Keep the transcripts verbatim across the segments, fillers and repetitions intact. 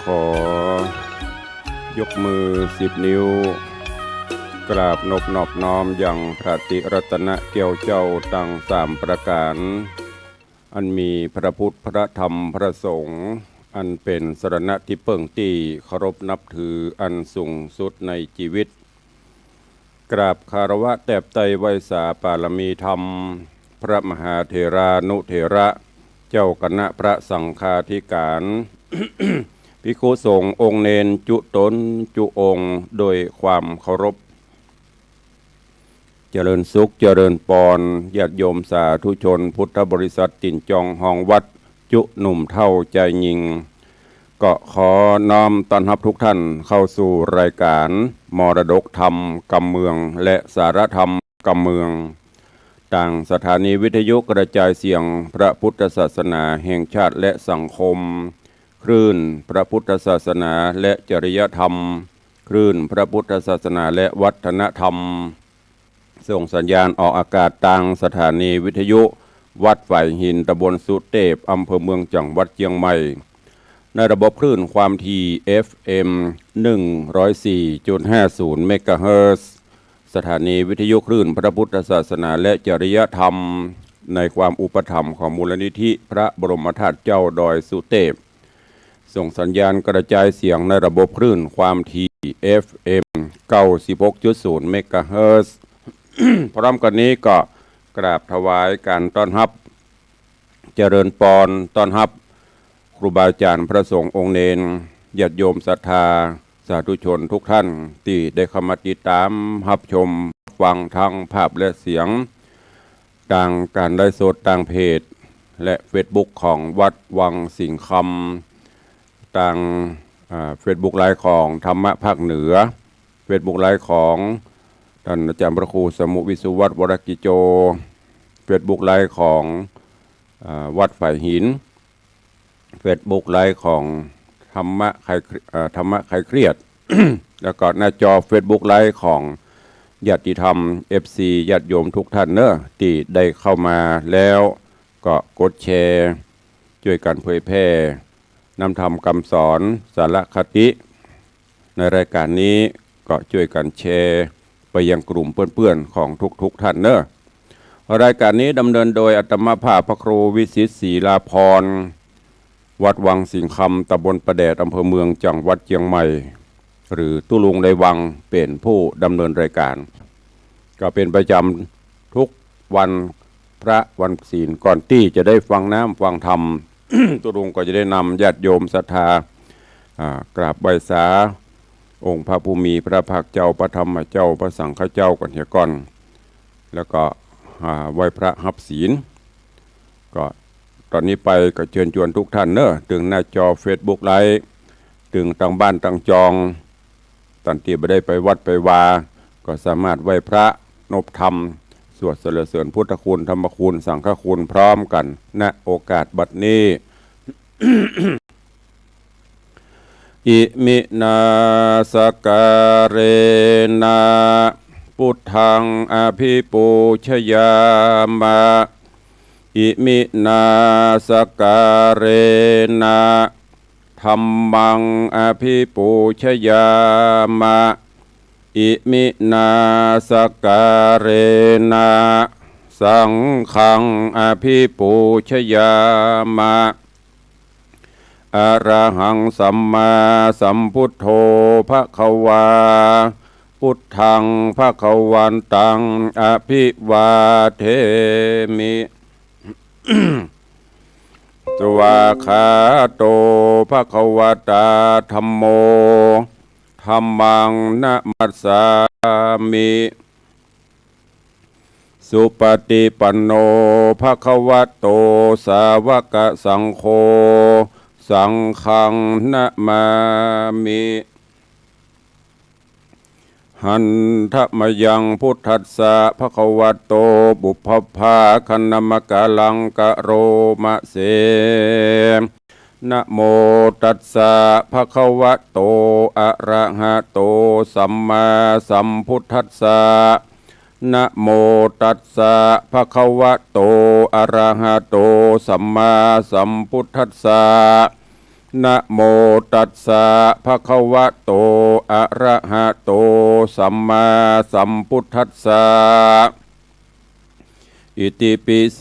ขอ ยกมือสิบนิ้ว กราบนบนอบน้อมยังพระติรัตนะแก้วเจ้าตังสามประก๋าน อันมีพระพุทธ พระธรรม พระสงฆ์ อันเป๋นสรณะตี้เปิ้งตี้เคารพนับถืออันสูงสุดในจีวิต กราบคารวะแตบไตรไหว้สาปารมีธรรม พระมหาเถรานุเถระ เจ้าคณะพระสังฆาธิการ ภิกขุสงฆ์องค์เณรจุ๊ต๋นจุ๊องค์โดยความเคารพ เจริญสุขเจริญปอน ญาติโยมสาธุชนพุทธบริษัทตี๋นจองฮองวัด จุ๊หนุ่มเฒ่าจายญิง ก็ขอน้อมต้อนฮับทุกท่านเข้าสู่รายการมรดกธรรมกำเมืองและสาระธรรมกำเมือง ตางสถานีวิทยุกระจายเสียงพระพุทธศาสนาแห่งชาติและสังคม คลื่นพระพุทธศาสนาและจริยธรรม คลื่นพระพุทธศาสนาและวัฒนธรรม ส่งสัญญาณออกอากาศตางสถานีวิทยุวัดฝายหิน ตำบลสุเตพ อำเภอเมือง จังหวัดเจียงใหม่ ในระบบคลื่นความถี่ เอฟเอ็ม หนึ่งร้อยสี่จุดห้าศูนย์ เมกะเฮิรตซ์ สถานีวิทยุคลื่นพระพุทธศาสนาและจริยธรรม ในความอุปถัมภ์ของมูลนิธิพระบรมธาตุเจ้าดอยสุเตพ ส่งสัญญาณกระจายเสียงในระบบคลื่นความถี่ เอฟเอ็ม เก้าสิบหกจุดศูนย์ เมกะเฮิรตซ์ พร้อมกั๋นนี้ก็กราบถวายการต้อนฮับ เจริญปอนต้อนฮับ ครูบาอาจ๋ารย์พระสงฆ์องค์เณร ญาติโยมศรัทธา สาธุชนทุกท่านตี้ได้เข้ามาติดต๋ามฮับชมฟังตางภาพและเสียง ตางก๋านไลฟ์สดตางเพจและเฟซบุ๊กของวัดวังสิงห์คำ ตาง อ่า เฟซบุ๊กไลฟ์ของธรรมะภาคเหนือ เฟซบุ๊กไลฟ์ของต้านอาจ๋ารย์พระครูสมุห์ วิศวัฒน์ วรกิจโจ เฟซบุ๊กไลฟ์ของ อ่า วัดฝายหิน เฟซบุ๊กไลฟ์ของธรรมะคลายเครียด อ่า ธรรมะคลายเครียด แล้วก็หน้าจอเฟซบุ๊กไลฟ์ของญาติธรรม เอฟซี ญาติโยมทุกท่านเนาะ ตี้ได้เข้ามาแล้วก็กดแชร์ จ้วยกั๋นเผยแพร่ นำธรรมกำสอน สาระคติ ในรายการนี้ก็จ้วยกั๋นแชร์ไปยังกลุ่มเปื้อนๆ ของทุกๆ ท่านเนาะ รายการนี้ดำเนินโดยอาตมาภาพพระครูวิสิทธิ์ ศรีลาภรณ์ วัดวังสิงห์คำ ตำบลป่าแดด อำเภอเมือง จังหวัดเจียงใหม่ หรือตุ๊ลุงในวังเป๋นผู้ดำเนินรายการ ก็เป๋นประจ๋ำทุกวันพระวันศีล ก่อนตี้จะได้ฟังน้ำฟังธรรม ตุ๊ลุงก็จะได้นำญาติโยมศรัทธา อ่า กราบไหว้สาองค์พระผู้มีพระภาคเจ้า พระธรรมเจ้า พระสังฆเจ้าก่อนเหียก่อน แล้วก็ อ่า ไหว้พระฮับศีล ก็ต๋อนนี้ไปก็เจิญจวนทุกท่านเนาะ ตึงหน้าจอเฟซบุ๊กไลฟ์ ตึงตางบ้านตางจอง ต้านตี้บ่ได้ไปวัดไปวา ก็สามารถไหว้พระนบธรรม สวดสรรเสริญพุทธคุณ ธรรมคุณ สังฆคุณพร้อมกั๋น ณ โอกาสบัดนี้ อิมินา สกการะนะ พุทธัง อภิปูชยามะ อิมินา สกการะนะ ธัมมัง อภิปูชยามะ อิมินา สกการะนะ สังฆัง อภิปูชยามะ อะระหัง สัมมาสัมพุทโธ ภะคะวา พุทธัง ภะคะวันตัง อะภิวาเทมิ สวากขาโต ภะคะวะตา ธัมโม ธัมมัง นะมัสสามิ สุปะติปันโน ภะคะวะโต สาวะกะสังโฆ สังฆัง นะมามิ หันทะมะยัง พุทธัสสะ ภะคะวะโต ปุพพะภาคะนะมะกะลัง กะโรมะเส นะโมตัสสะ ภะคะวะโต อะระหะโต สัมมาสัมพุทธัสสะ นะโมตัสสะ ภะคะวะโต อะระหะโต สัมมาสัมพุทธัสสะ นะโมตัสสะ ภะคะวะโต อะระหะโต สัมมาสัมพุทธัสสะ อิติปิโส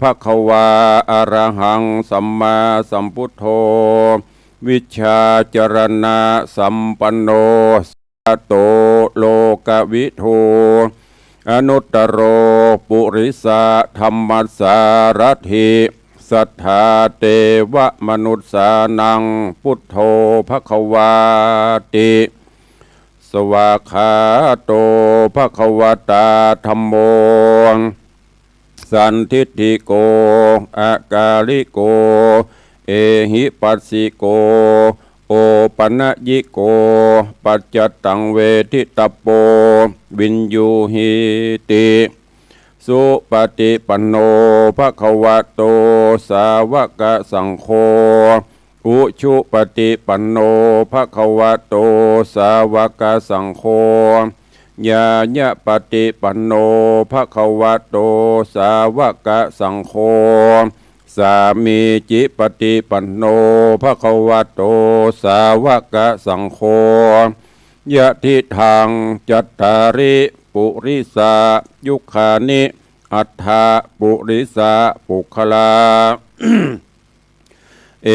ภะคะวา อะระหัง สัมมาสัมพุทโธ วิชชาจรณะสัมปันโน สะโต โลกวิทู อนุตตโร ปุริสะธัมมสสารถิ สัทธาเตวะมนุสสานัง พุทโธ ภะคะวาติ สวากขาโต ภะคะวะตา ธัมโม สันทิฏฐิโก อะกาลิโก เอหิปัสสิโก โอปะนะยิโก ปัจจะตังเวทิตะโป วิญญูหีติ สุปะติปันโน ภะคะวะโต สาวะกะสังโฆ อุชุปะติปันโน ภะคะวะโต สาวะกะสังโฆ ญาญะปะติปันโน ภะคะวะโต สาวะกะสังโฆ สามีจิปะติปันโน ภะคะวะโต สาวะกะสังโฆ ยะทิทัง จัตตาริ ปุริสายุคานิ อัตถะ ปุริสะปุคคลา เอ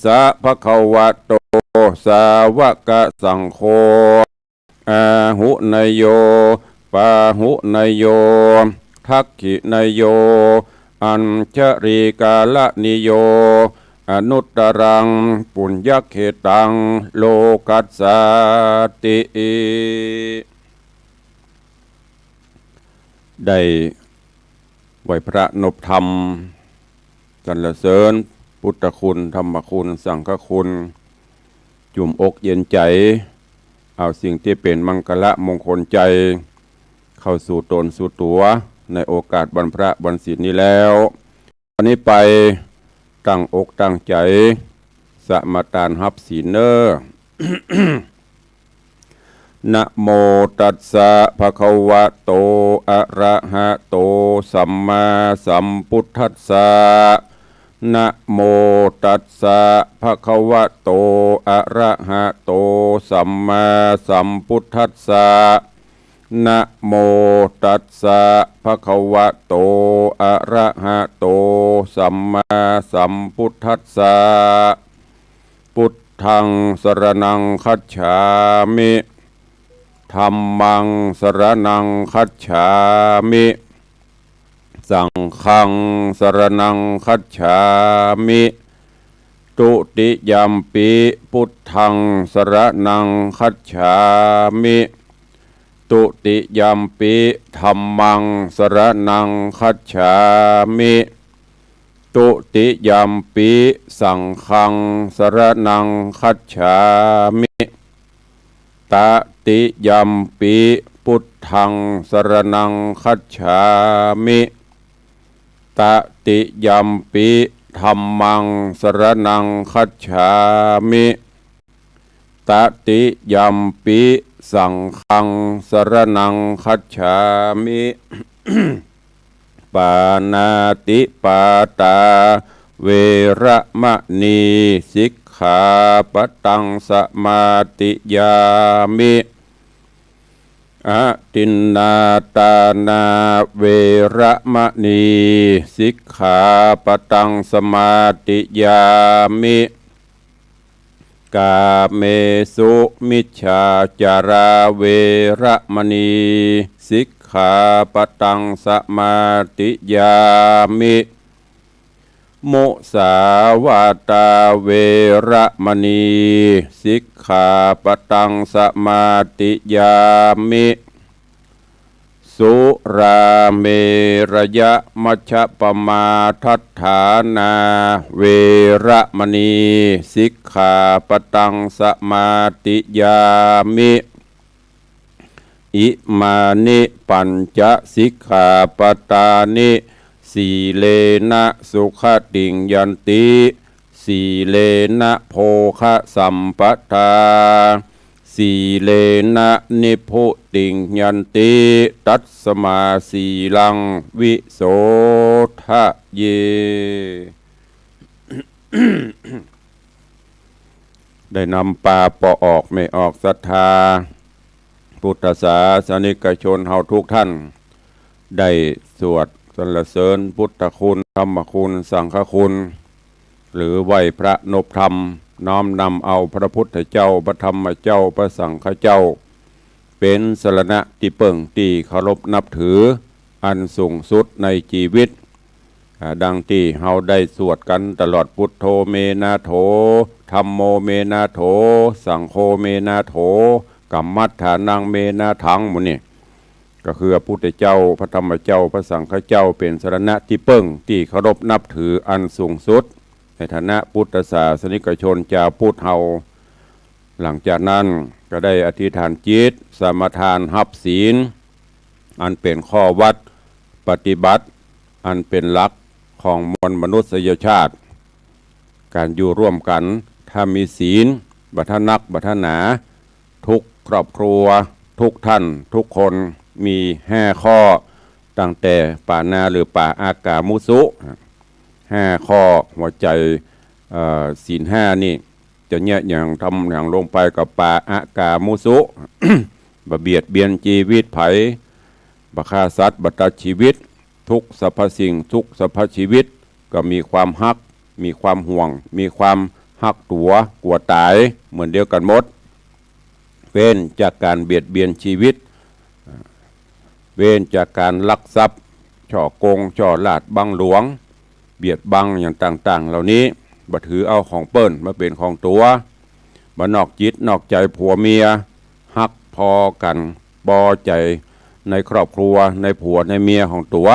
สะ ภะคะวะโต สาวะกะสังโฆ อาหุเนโย ปาหุเนโย ทักขิเนโย อัญชลีกาลนิโย อนุตตรัง ปุญญเขตัง โลกัสสาติ ได้ไหว้พระนบธรรม สรรเสริญพุทธคุณ ธรรมคุณ สังฆคุณ จุ่มอกเย็นใจ๋ เอาสิ่งตี้เป๋นมังคละมงคลใจ๋ เข้าสู่ต๋นสู่ตั๋ว ในโอกาสวันพระวันศีลนี้แล้ว วันนี้ไปตั้งอกตั้งใจ๋ สมาตานฮับศีลเน่อ นะโมตัสสะ ภะคะวะโต อะระหะโต สัมมาสัมพุทธัสสะ นะโมตัสสะ ภะคะวะโต อะระหะโต สัมมาสัมพุทธัสสะ นะโมตัสสะ ภะคะวะโต อะระหะโต สัมมาสัมพุทธัสสะ พุทธัง สรณัง คัจฉามิ ธัมมัง สรณัง คัจฉามิ สังฆัง สรณัง คัจฉามิ ทุติยัมปิ พุทธัง สรณัง คัจฉามิ ทุติยัมปิ ธัมมัง สรณัง คัจฉามิ ทุติยัมปิ สังฆัง สรณัง คัจฉามิ ตติยัมปิ พุทธัง สรณัง คัจฉามิ ตติยัมปิ ธัมมัง สรณัง คัจฉามิ ตติยัมปิ สังฆัง สรณัง คัจฉามิ ปาณาติปาตา เวระมะนี สิกขาปะตัง สมาธิยามิ อะทินนาตานา เวระมะนี สิกขาปะตัง สมาธิยามิ กาเมสุมิจฉาจารา เวระมะนี สิกขาปะตัง สมาธิยามิ มุสาวาตา เวระมะนี สิกขาปะตัง สมาธิยามิ สุราเมรยะมัชฌะปมาทัฏฐานา เวระมะนี สิกขาปะตัง สมาธิยามิ อิมานิปัญจะสิกขาปะตานิ สีเลนะสุขติงยันติ สีเลนะโภคะสัมปะทา สีเลนะนิพพุติงยันติ ตัสมาสีลังวิโสทะเย ได้นำปาป้อออกแม่ออกศรัทธา พุทธศาสนิกชนเฮาทุกท่าน ได้สวดสรรเสริญพุทธคุณ ธรรมคุณ สังฆคุณ หรือไหว้พระนบธรรม น้อมนำเอาพระพุทธเจ้า พระธรรมเจ้า พระสังฆเจ้า เป๋นสรณะตี้เปิ้งตี้เคารพนับถืออันสูงสุดในจีวิต อ่า ดังตี้เฮาได้สวดกั๋นตลอด พุทโธ เม นาโถ ธัมโม เม นาโถ สังโฆ เม นาโถ กัมมัฏฐานัง เม นาถัง หมู่นี้ ก็คือพระพุทธเจ้า พระธรรมเจ้า พระสังฆเจ้า เป๋นสรณะตี้เปิ้งตี้เคารพนับถืออันสูงสุด ในฐานะพุทธศาสนิกชนจาวพุทธเฮา หลังจากนั้นก็ได้อธิษฐานจิต สมาทานฮับศีล อันเป๋นข้อวัดปฏิบัติ อันเป๋นหลักของมวลมนุษยชาติ ก๋านอยู่ร่วมกั๋น ถ้ามีศีล บ่ถนักบ่ถนา ทุกครอบครัว ทุกท่าน ทุกคน มีห้าข้อ ตั้งแต่ปาณาหรือปาอากามุสุ ห้าข้อหัวใจ๋ เอ่อ ศีลห้านี่ จะเยียะหยัง ทำหยังลงไปก็ปาอากามุสุ บ่เบียดเบียนจีวิตใผ บ่ฆ่าสัตว์ บ่ตัดจีวิต ทุกสรรพสิ่ง ทุกสรรพจีวิต ก็มีความฮัก มีความห่วง มีความฮักตั๋ว กั๋วต๋าย เหมือนเดียวกั๋นหมด เว้นจากก๋านเบียดเบียนจีวิต เว้นจากก๋านลักทรัพย์ ฉ้อโกง ฉ้อราชบังหลวง เบียดบังอย่างต่างๆ เหล่านี้ บ่ถือเอาของเปิ้นมาเป๋นของตั๋ว บ่นอกจิตนอกใจ๋ผัวเมีย ฮักผ่อกั๋น ปอใจ๋ในครอบครัว ในผัวในเมียของตั๋ว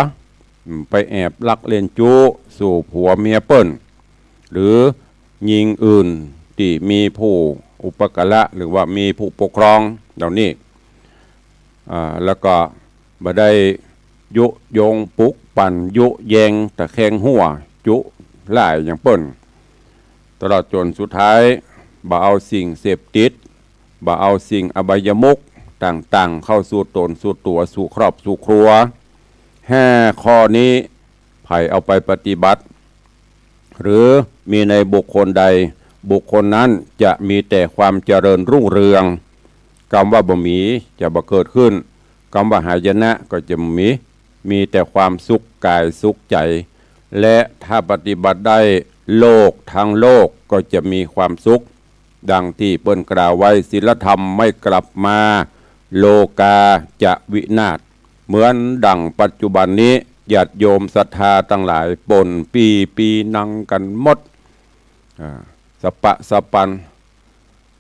อืม ไปแอบลักเล่นจู๊สู่ผัวเมียเปิ้น หรือญิงอื่นตี้มีผู้อุปการะ หรือว่ามีผู้ปกครองเหล่านี้ อ่า แล้วก็บ่ได้ยุยงปลุกปั่น ยุแยงตะแคงหัว จุร้ายอย่างเปิ้น ตลอดจ๋นสุดท้าย บ่เอาสิ่งเสพติด บ่เอาสิ่งอบายมุขต่างๆ เข้าสู่ต๋น สู่ตั๋ว สู่ครอบ สู่ครัว ห้าข้อนี้ ใผเอาไปปฏิบัติ หรือมีในบุคคลใด บุคคลนั้นจะมีแต่ความเจริญรุ่งเรือง กำว่าบ่มีจะบ่เกิดขึ้น กำว่าหายนะก็จะบ่มี มีแต่ความสุขก๋ายสุขใจ๋ และถ้าปฏิบัติได้ โลกทั้งโลกก็จะมีความสุข ดังตี้เปิ้นกล่าวไว้ ศีลธรรมไม่กลับมา โลกาจะวินาศ เหมือนดั่งปัจจุบันนี้ ญาติโยมศรัทธาตังหลาย ป่นปี้ปีนังกั๋นหมด อ่า สะปะสะปัน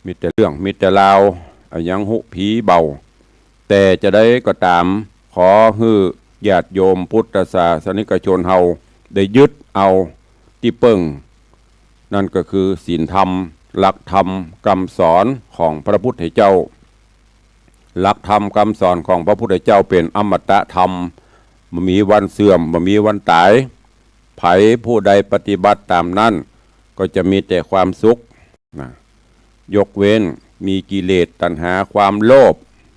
มีแต่เรื่อง มีแต่ราว อะหยังฮู้ผีเบา แต่จะใดก็ต๋าม ขอหื้อญาติโยมพุทธศาสนิกชนเฮาได้ยึดเอาตี้เปิ้ง นั่นก็คือศีลธรรม หลักธรรมกำสอนของพระพุทธเจ้า หลักธรรมกำสอนของพระพุทธเจ้าเป๋นอมตะธรรม บ่มีวันเสื่อม บ่มีวันต๋าย ใผผู้ใดปฏิบัติต๋ามนั้น ก็จะมีแต่ความสุข นะ ยกเว้นมีกิเลสตัณหา ความโลภ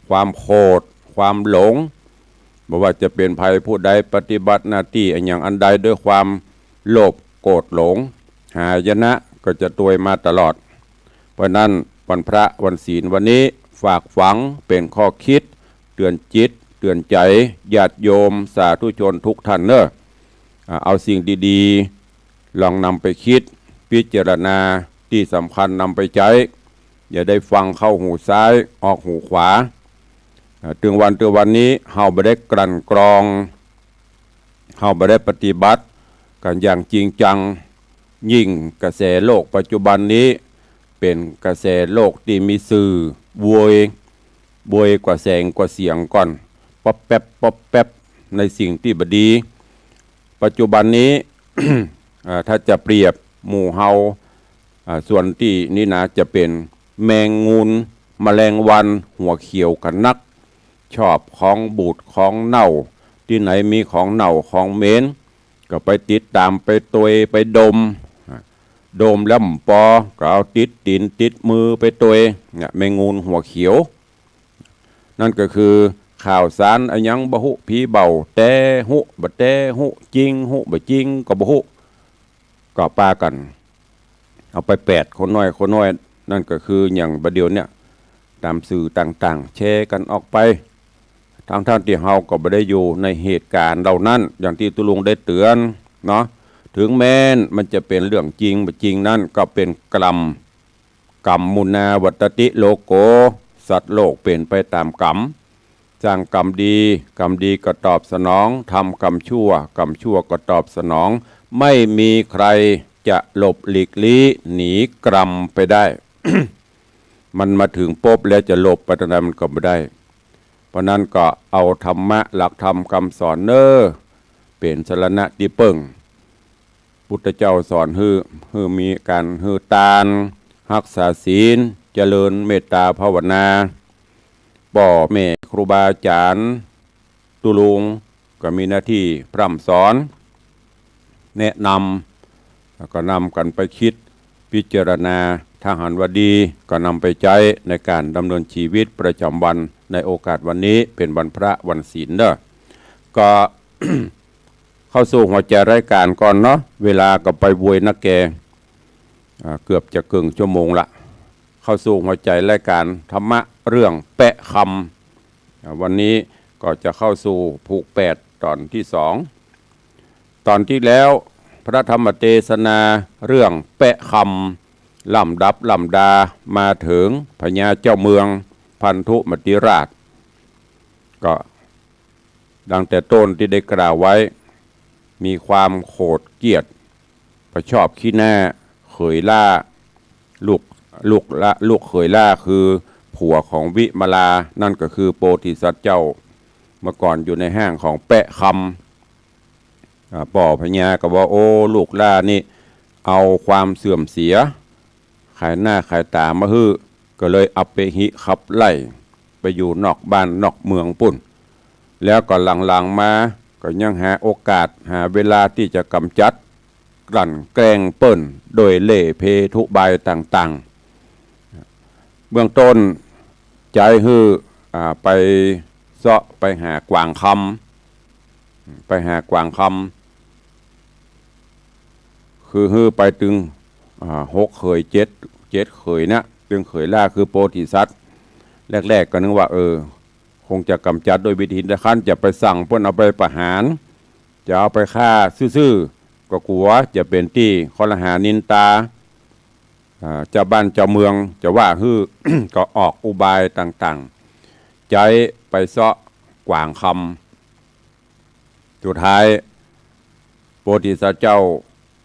ความโขด ความหลง บ่ว่าจะเป๋นใผผู้ใดปฏิบัติหน้าตี้อะหยังอันใดด้วยความโลภโขดหลง หายนะก็จะตวยมาตลอด เพราะนั้นวันพระวันศีลวันนี้ฝากฝังเป๋นข้อคิด เตือนจิต เตือนใจ๋ ญาติโยมสาธุชนทุกท่านเน่อ อ่า เอาสิ่งดีๆ ลองนำไปคิด พิจารณา ตี้สำคัญนำไปใจ๊ อย่าได้ฟังเข้าหูซ้าย ออกหูขวา อ่า ตึงวัน ตึงวันนี้ เฮาบ่ได้กลั่นกรอง เฮาบ่ได้ปฏิบัติกั๋นอย่างจริงจัง ยิ่งกระแสโลกปัจจุบันนี้ เป๋นกระแสโลกตี้มีสื่อ โวย โวยกว่าแสงกว่าเสียงก่อน ป๊อบแป๊บ ป๊อบแป๊บ ในสิ่งตี้บ่ดี ปัจจุบันนี้ อ่า ถ้าจะเปรียบหมู่เฮา อ่า ส่วนตี้นี้นะ จะเป๋นแมงงูน แมลงวัน หัวเขียวกั๋นนัก ชอบของบูดของเน่า ตี้ไหนมีของเน่าของเหม็น ก็ไปติดต๋าม ไปตวย ไปดม อ่า ดมแล้วบ่ปอ ก็เอาติดตี๋นติดมือไปตวย เนี่ย แมงงูนหัวเขียว นั่นก็คือข่าวสารอะหยังบ่ฮู้ ผีเบา แต๊ฮู้บ่แต๊ฮู้ จริงฮู้บ่จริงก็บ่ฮู้ ก็ปากั๋นเอาไปแปด คนน้อย คนน้อย นั่นก็คืออย่างบ่าเดี่ยวเนี่ย ต๋ามสื่อต่างๆ แชร์กั๋นออกไป ทั้งๆ ตี้เฮาก็บ่ได้อยู่ในเหตุก๋ารณ์เหล่านั้น อย่างตี้ตุ๊ลุงได้เตื๋อนเนาะ เถิงแม้นมันจะเป๋นเรื่องจริงบ่จริงนั้น ก็เป๋นกรรม กัมมุนาวัตติโลโก สัตว์โลกเป๋นไปต๋ามกรรม สร้างกรรมดี กรรมดีก็ตอบสนอง ทำกรรมชั่ว กรรมชั่วก็ตอบสนอง ไม่มีใครจะหลบหลีกลี้หนีกรรมไปได้ มันมาเถิงปุ๊บแล้วจะหลบไปตางใดมันก็บ่ได้ เพราะนั้นก็เอาธรรมะหลักธรรมกำสอนเน่อ เป๋นสรณะตี้เปิ้ง พุทธเจ้าสอนหื้อ หื้อมีก๋านหื้อตาน ฮักษาศีล เจริญเมตตาภาวนา ป้อแม่ครูบาอาจ๋ารย์ ตุ๊ลุงก็มีหน้าตี้พร่ำสอน แนะนำ แล้วก็นำกั๋นไปกึ๊ดพิจารณา ถ้าหันว่าดีก็นำไปใจ๊ในก๋านดำเนินชีวิตประจ๋ำวัน ในโอกาสวันนี้เป๋นวันพระวันศีลเน่อ ก็ เข้าสู่หัวใจ๋รายก๋านก่อนเนาะ เวลาก็ไปไวนักแก่ อ่า เกือบจะเกิ่งชั่วโมงละ เข้าสู่หัวใจ๋รายก๋านธรรมะเรื่องแปะคำ อ่า วันนี้ก็จะเข้าสู่ผูกแปดต๋อนตี้สอง ต๋อนตี้แล้วพระธรรมเตสนาเรื่องแปะคำ ลำดับลำดามาเถิงพญาเจ้าเมืองพันธุมติราช ก็ดังแต่ต้นตี้ได้กล่าวไว้ มีความโขดเกลียด บ่ชอบขี้หน้า เขยหล้า ลูก ลูกหล้า ลูกเขยหล้าคือผัวของวิมลา นั่นก็คือโพธิสัตว์เจ้า เมื่อก่อนอยู่ในฮ่างของแปะคำ อ่า ป้อพญาก็ว่า โอ้ ลูกหล้านี่เอาความเสื่อมเสีย ขายหน้าขายต๋ามาหื้อ ก็เลยอเปหิขับไล่ ไปอยู่นอกบ้านนอกเมืองปู๊น แล้วก็หลังๆ มาก็ยังหาโอกาสหาเวลาตี้จะก๋ำจัดกลั่นแกล้งเปิ้นโดยเล่ห์เพทุบายต่างๆ เบื้องต้นใจ๊หื้อ อ่า ไปเซาะไปหากวางคำ ไปหากวางคำ คือหื้อไปตึง อ่า หกเขยเจ็ด เจ็ดเขยนะ ตึงเขยหล้าคือโพธิสัตว์ แรกๆ ก็นึกว่า เออ คงจะก๋ำจัดด้วยวิธีนี้ คันจะไปสั่งเปิ้นเอาไปประหาร จะเอาไปฆ่าซื่อๆ ก็กั๋วจะเป๋นตี้คอรหานินตา อ่า เจ้าบ้านเจ้าเมืองจะว่าหื้อ ก็ออกอุบายต่างๆ ใจ๊ไปเซาะกวางคำ สุดท้าย โพธิสัตว์เจ้า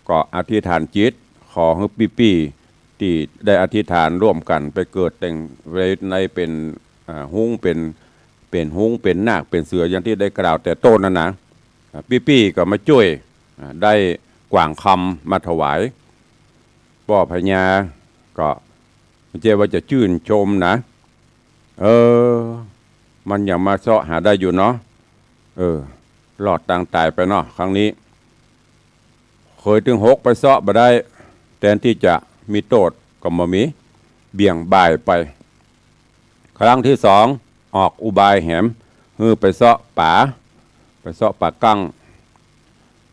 ก็อธิษฐานจิต ขอหื้อปี้ๆ ตี้ได้อธิษฐานร่วมกั๋นไปเกิดเต็งในเป๋น อ่า ฮุ้งเป๋น เป๋นฮุ้งเป๋นนาคเป๋นเสือ อย่างตี้ได้กล่าวแต่ต้นนั้นนะ อ่า ปี้ๆ ก็มาจ้วย อ่า ได้กวางคำมาถวาย ป้อพญาก็บ่ใจ้ว่าจะจื้นชมนะ เออ มันอย่างมาเซาะหาได้อยู่เนาะ เออ รอดตางต๋ายไปเนาะ ครั้งนี้ เขยตึงหกไปเซาะบ่ได้ แตนตี้จะมีโต้ษก็บ่มี เบี่ยงบ่ายไป ครั้งตี้สองออกอุบายแหม หื้อไปเซาะป๋า ไปเซาะป๋ากั้ง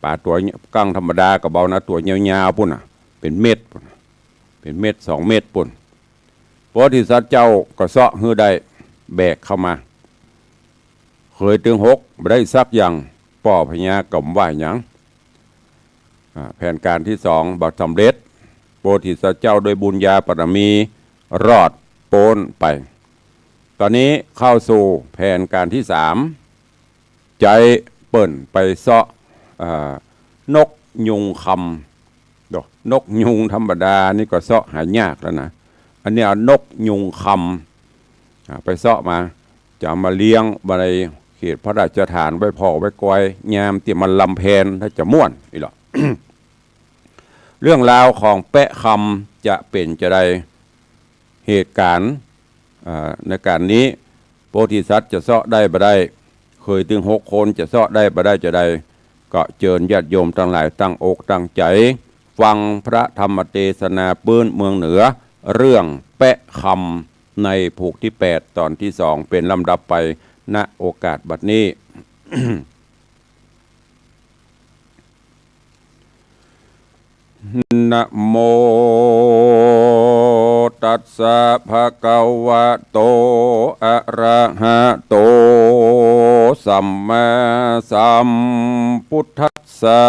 ป๋าตั๋วกั้งธรรมดาก็บ่เอานะ ตั๋วยาวๆ ปู๊นน่ะ เป๋นเม็ดปู๊นน่ะ เป๋นเม็ดสองเม็ดปู๊น โพธิสัตว์เจ้าก็เซาะหื้อได้ แบกเข้ามา เขยตึงหกบ่ได้สักอย่าง ป้อพญาก็บ่ว่าหยัง อ่า แผนก๋านตี้สองบ่สำเร็จ โพธิสัตว์เจ้าด้วยบุญญาบารมี รอดป๊นไป ต๋อนนี้เข้าสู่แผนก๋านตี้สาม ใจ๊เปิ้นไปเซาะ อ่า นกยูงคำ ดอกนกยูงธรรมดานี่ก็เซาะหายากแล้วนะ อันนี้เอานกยูงคำ อ่า ไปเซาะมา จะเอามาเลี้ยงไว้ในเขตพระราชฐาน ไว้ผ่อไว้กอย ยามตี้มันลำแพน ถ้าจะม่วน อี้เหรอ เรื่องราวของแปะคำจะเป๋นจาใด เหตุก๋ารณ์ อ่า ในก๋านนี้ โพธิสัตว์จะเซาะได้บ่ได้ เขยตึงหกคนจะเซาะได้บ่ได้จาใด ก็เจิญญาติโยมตังหลายตั้งอกตั้งใจ๋ ฟังพระธรรมเตสนาปื๊นเมืองเหนือ เรื่องแปะคำ ในผูกตี้แปด ต๋อนตี้สอง เป๋นลำดับไป ณ โอกาสบัดนี้ นะโม ตัสสะ ภะคะวะโต อะระหะโต สัมมาสัมพุทธัสสะ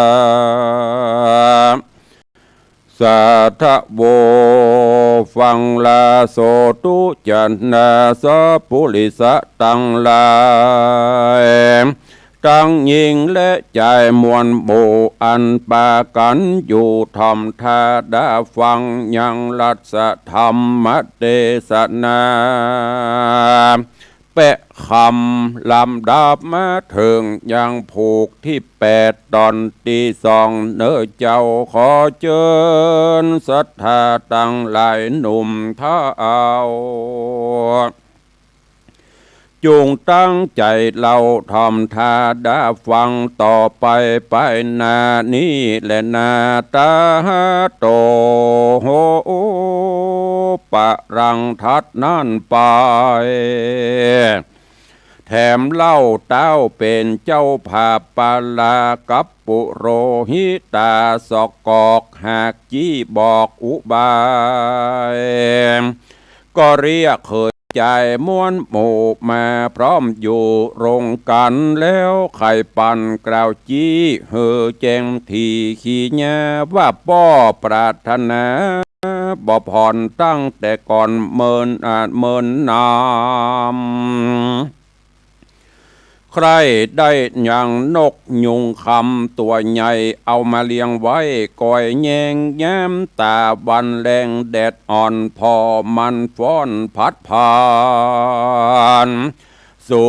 สาธะโว ฟังลาโสตุ จะนาสะปุริสะตังหลาย ตังญิงและจายมวลหมู่ อันปากั๋นอยู่ถ่อมทาดาฟัง ยังรัสธรรมเตสนา แปะคำลำดับมาเถิงยังผูกตี้แปด ต๋อนตี้สองเน่อเจ้า ขอเจิญศรัทธาตังหลายหนุ่มเฒ่า จุ่งตั้งใจ๋เล่าถ่อมทาดาฟังต่อไป ไปหน้านี้แลนา ตาโต โห ปะรัง ถัดนั้นไป แถมเล่าเต๊าเป๋นเจ้าภาพปาลากับปุโรหิตา สอกกอกหากจี้บอกอุบาย ก็เรียกเขยจายมวลหมู่มาพร้อมอยู่รงกั๋น แล้วใค่ปันกล่าวจี้หื้อแจ้งถี่ขี้เยียะว่า ป้อปรารถนาบ่ผ่อนตั้งแต่ก่อนเมินอาจเมินนาน ใคร่ได้ยังนกยูงคำตั๋วใหญ่ เอามาเลี้ยงไว้ ก่อยแยงแย้มต๋าวันแลงแดดอ่อน ผ่อมันฟ้อนผัดผ่าน สู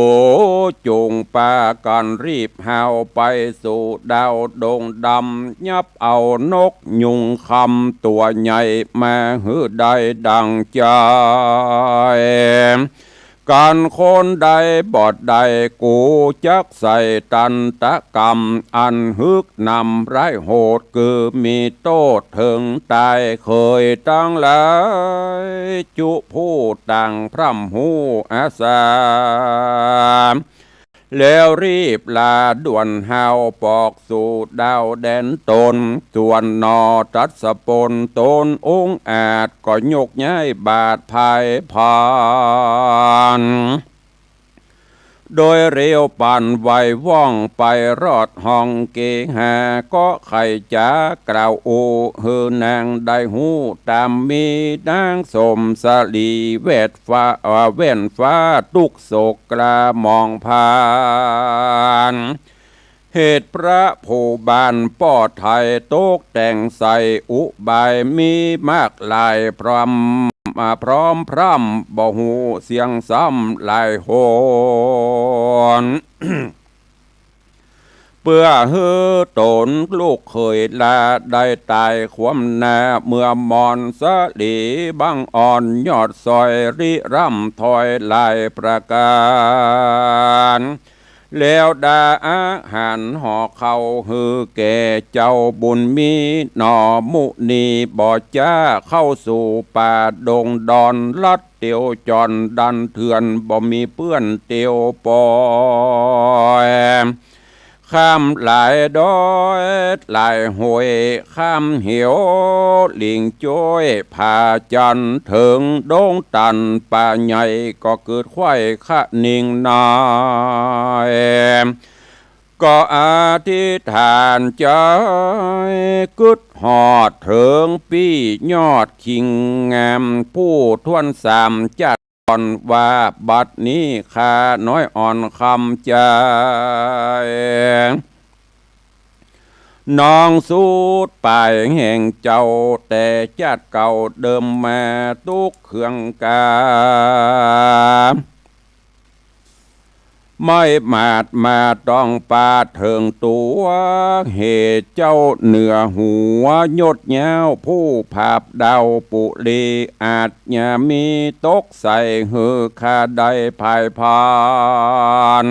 จุ่งปากั๋นรีบฮาวไปสู่ดาวดงดำ ยับเอานกยูงคำตั๋วใหญ่มาหื้อได้ดั่งใจ๋ กั๋นคนใดบ่ได้ กูจักใส่ตันตกรรม อันฮึกหนำร้ายโหด คือมีโต้ษเถิงต๋าย เขยตังหลายจุผู้ต่างพร่ำฮู้อาสา แล้วรีบลาด่วนฮาวปอกสู่ดาวแดนตน ส่วนหน่อทัศปนตนองอาจ ก็ยกย้ายบาทภายผ่าน โดยเร็วปานไวว่องไปรอดห้องเกหา ก็ใค่จะกล่าวอู้หื้อนางได้ฮู้ต๋ามมี นางสมสลีแวดฟ้า เอ่อ แว่นฟ้าตุ๊กข์โศกกล้าหมองผ่าน เหตุพระผู้บานป้อไถ่ตกแต่งใส่อุบายมีมากหลาย พร้อม อ่า พร้อมพร่ำบ่ฮู้เสียงซ้ำหลายหน เปื้อหื้อต๋นลูกเขยลาได้ต๋ายคว่ำหน้า เมื่อมอนสลีบังอ่อนยอดซอยริร่ำถอยหลายประก๋าน แล้วดาอาหารห่อข้าวหื้อแก่เจ้าบุญมี หน่อมุนีบ่จ๊าเข้าสู่ป่าดงดอน ลัดเตียวจ่อนดันเถื่อน บ่มีเปื้อนเตียวปอย ข้ามหลายดอยหลายห้วย ข้ามเหวหลิงจ้อยผาจัน เถิงดงตันป่าใหญ่ ก็เกิดไขว้คะนิงนาย ก็อธิษฐานใจ๋กึ๊ดฮอดเถิงปี้ยอดคิงงาม ผู้ถ้วนสามจัด ก่อนว่าบัดนี้ข้าน้อยอ่อนคำใจ๋ น้องสูดปายแห่งเจ้าแต่จัดเก่าเดิมมาตุ๊กเคืองกา ไม่หมาดมาต้องปาดเถิงตั๋ว เหตุเจ้าเหนือหัวยศยาวผู้ผาบดาวปุรี อาจจะมีตกใส่หื้อข้าได้พ่ายพาน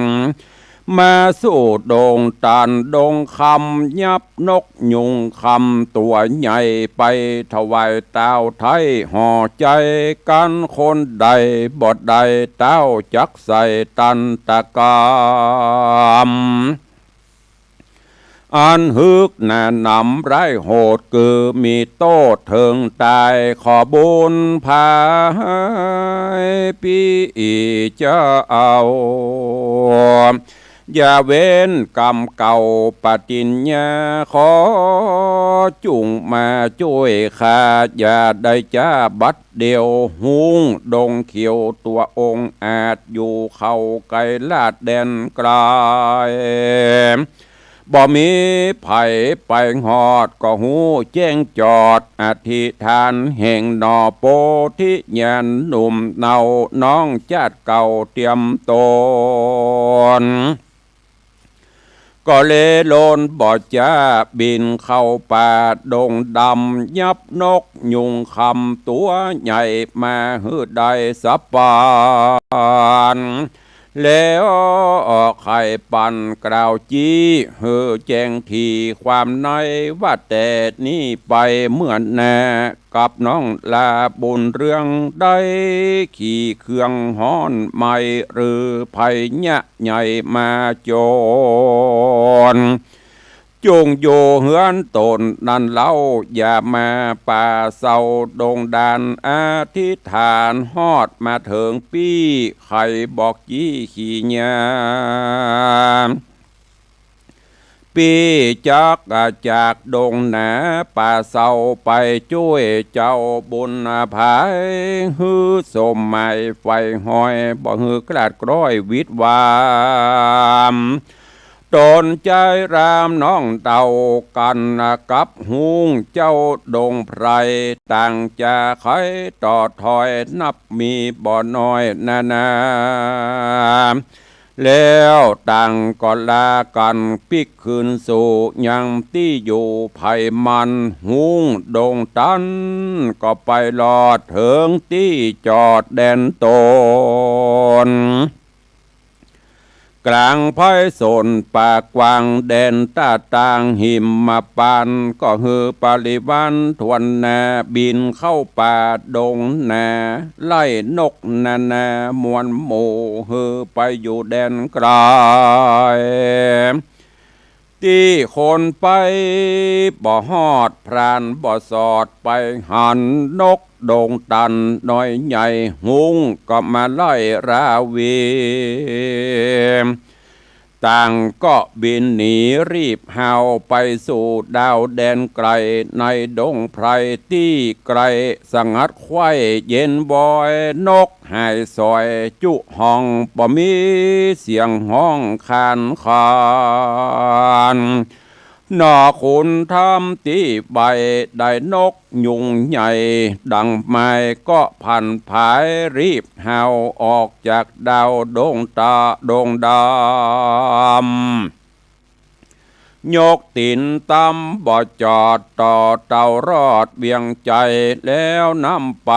มาสู่ดงตันดงคำ ยับนกยูงคำตั๋วใหญ่ ไปถวายต้าวไท้ห่อใจ๋ กั๋นคนใดบ่ได้ ต้าวจักใส่ตันตกรรม อันฮึกหนาหนำร้ายโหด คือมีโต้ษเถิงต๋าย ขอบุญผายปี้เจ้า อย่าเว้นกำเก่าปฏิญญา ขอจุ่งมาจ้วยข้า อย่าได้จ๊าบัดเดี่ยว ฮุ้งดงเขียวตั๋วองอาจ อยู่เข้าไกลลาดแดนไกล บ่มีใผไปฮอด ก็ฮู้แจ้งจอด อธิษฐานแห่งหน่อโพธิญาณ หนุ่มเนาน้องจาติเก่าเตรียมต๋น ก็เลโลนบ่จ๊าบินเข้าป่าดงดำ ยับนกยูงคำตั๋วใหญ่ มาหื้อได้สะปาน แล้วไขปันกล่าวจี้ หื้อแจ้งถี่ความใน ว่าแต่นี้ไปเมื่อนา กับน้องลาบุญเรือง ได้ขี่เครื่องฮ้อนไหม้ หรือภัยยะใหญ่มาจวน จุ่งอยู่เฮือนต๋นนั้นเล่า อย่ามาป่าเซาดงดาน อธิษฐานฮอดมาเถิงปี้ ใผบอกจี้ขี่ยา ปี้จักจากดงหนาป่าเซา ไปจ้วยเจ้าบุญผาย หื้อสมหมายใฝ่ฮอย บ่หื้อกลาดกร้อยวิดวาม ต๋นใจ๊รามน้องเต้ากั๋นกับฮุ้งเจ้าดงไพร ต่างจาใคต่อถอย นับมีบ่น้อยนานา แล้วต่างก็ลากั๋นปิ๊กคืนสู่ยังตี้อยู่ไผมัน ฮุ้งดงตันก็ไปลอดเถิงตี้จอดแดนต๋น ก๋างไพศลป่ากว้างแดนต้าต่างหิมมาปาน ก็หื้อปริวารถ้วนหน้า บินเข้าป่าดงหนา ไล่นกนามวลหมู่ หื้อไปอยู่แดนไกล ตี้คนไปบ่ฮอด พรานบ่สอดไปหัน นกดงตันน้อยใหญ่ ฮุ้งก็มาไล่ราวี ต่างก็บินหนีรีบฮาว ไปสู่ดาวแดนไกล ในดงไพรตี้ไกล สงัดไข้เย็นบอย นกหายสอยจุฮ้อง บ่มีเสียงฮ้องคานคาน หน่อขุนธรรมตี้ใบ้ ได้นกยูงใหญ่ดังไม้ ก็ผันผายรีบฮาว ออกจากดาวดงตาดงดำ ยกตี๋นตำบ่จอด ต่อเต้ารอดเวียงใจ๋ แล้วนำไป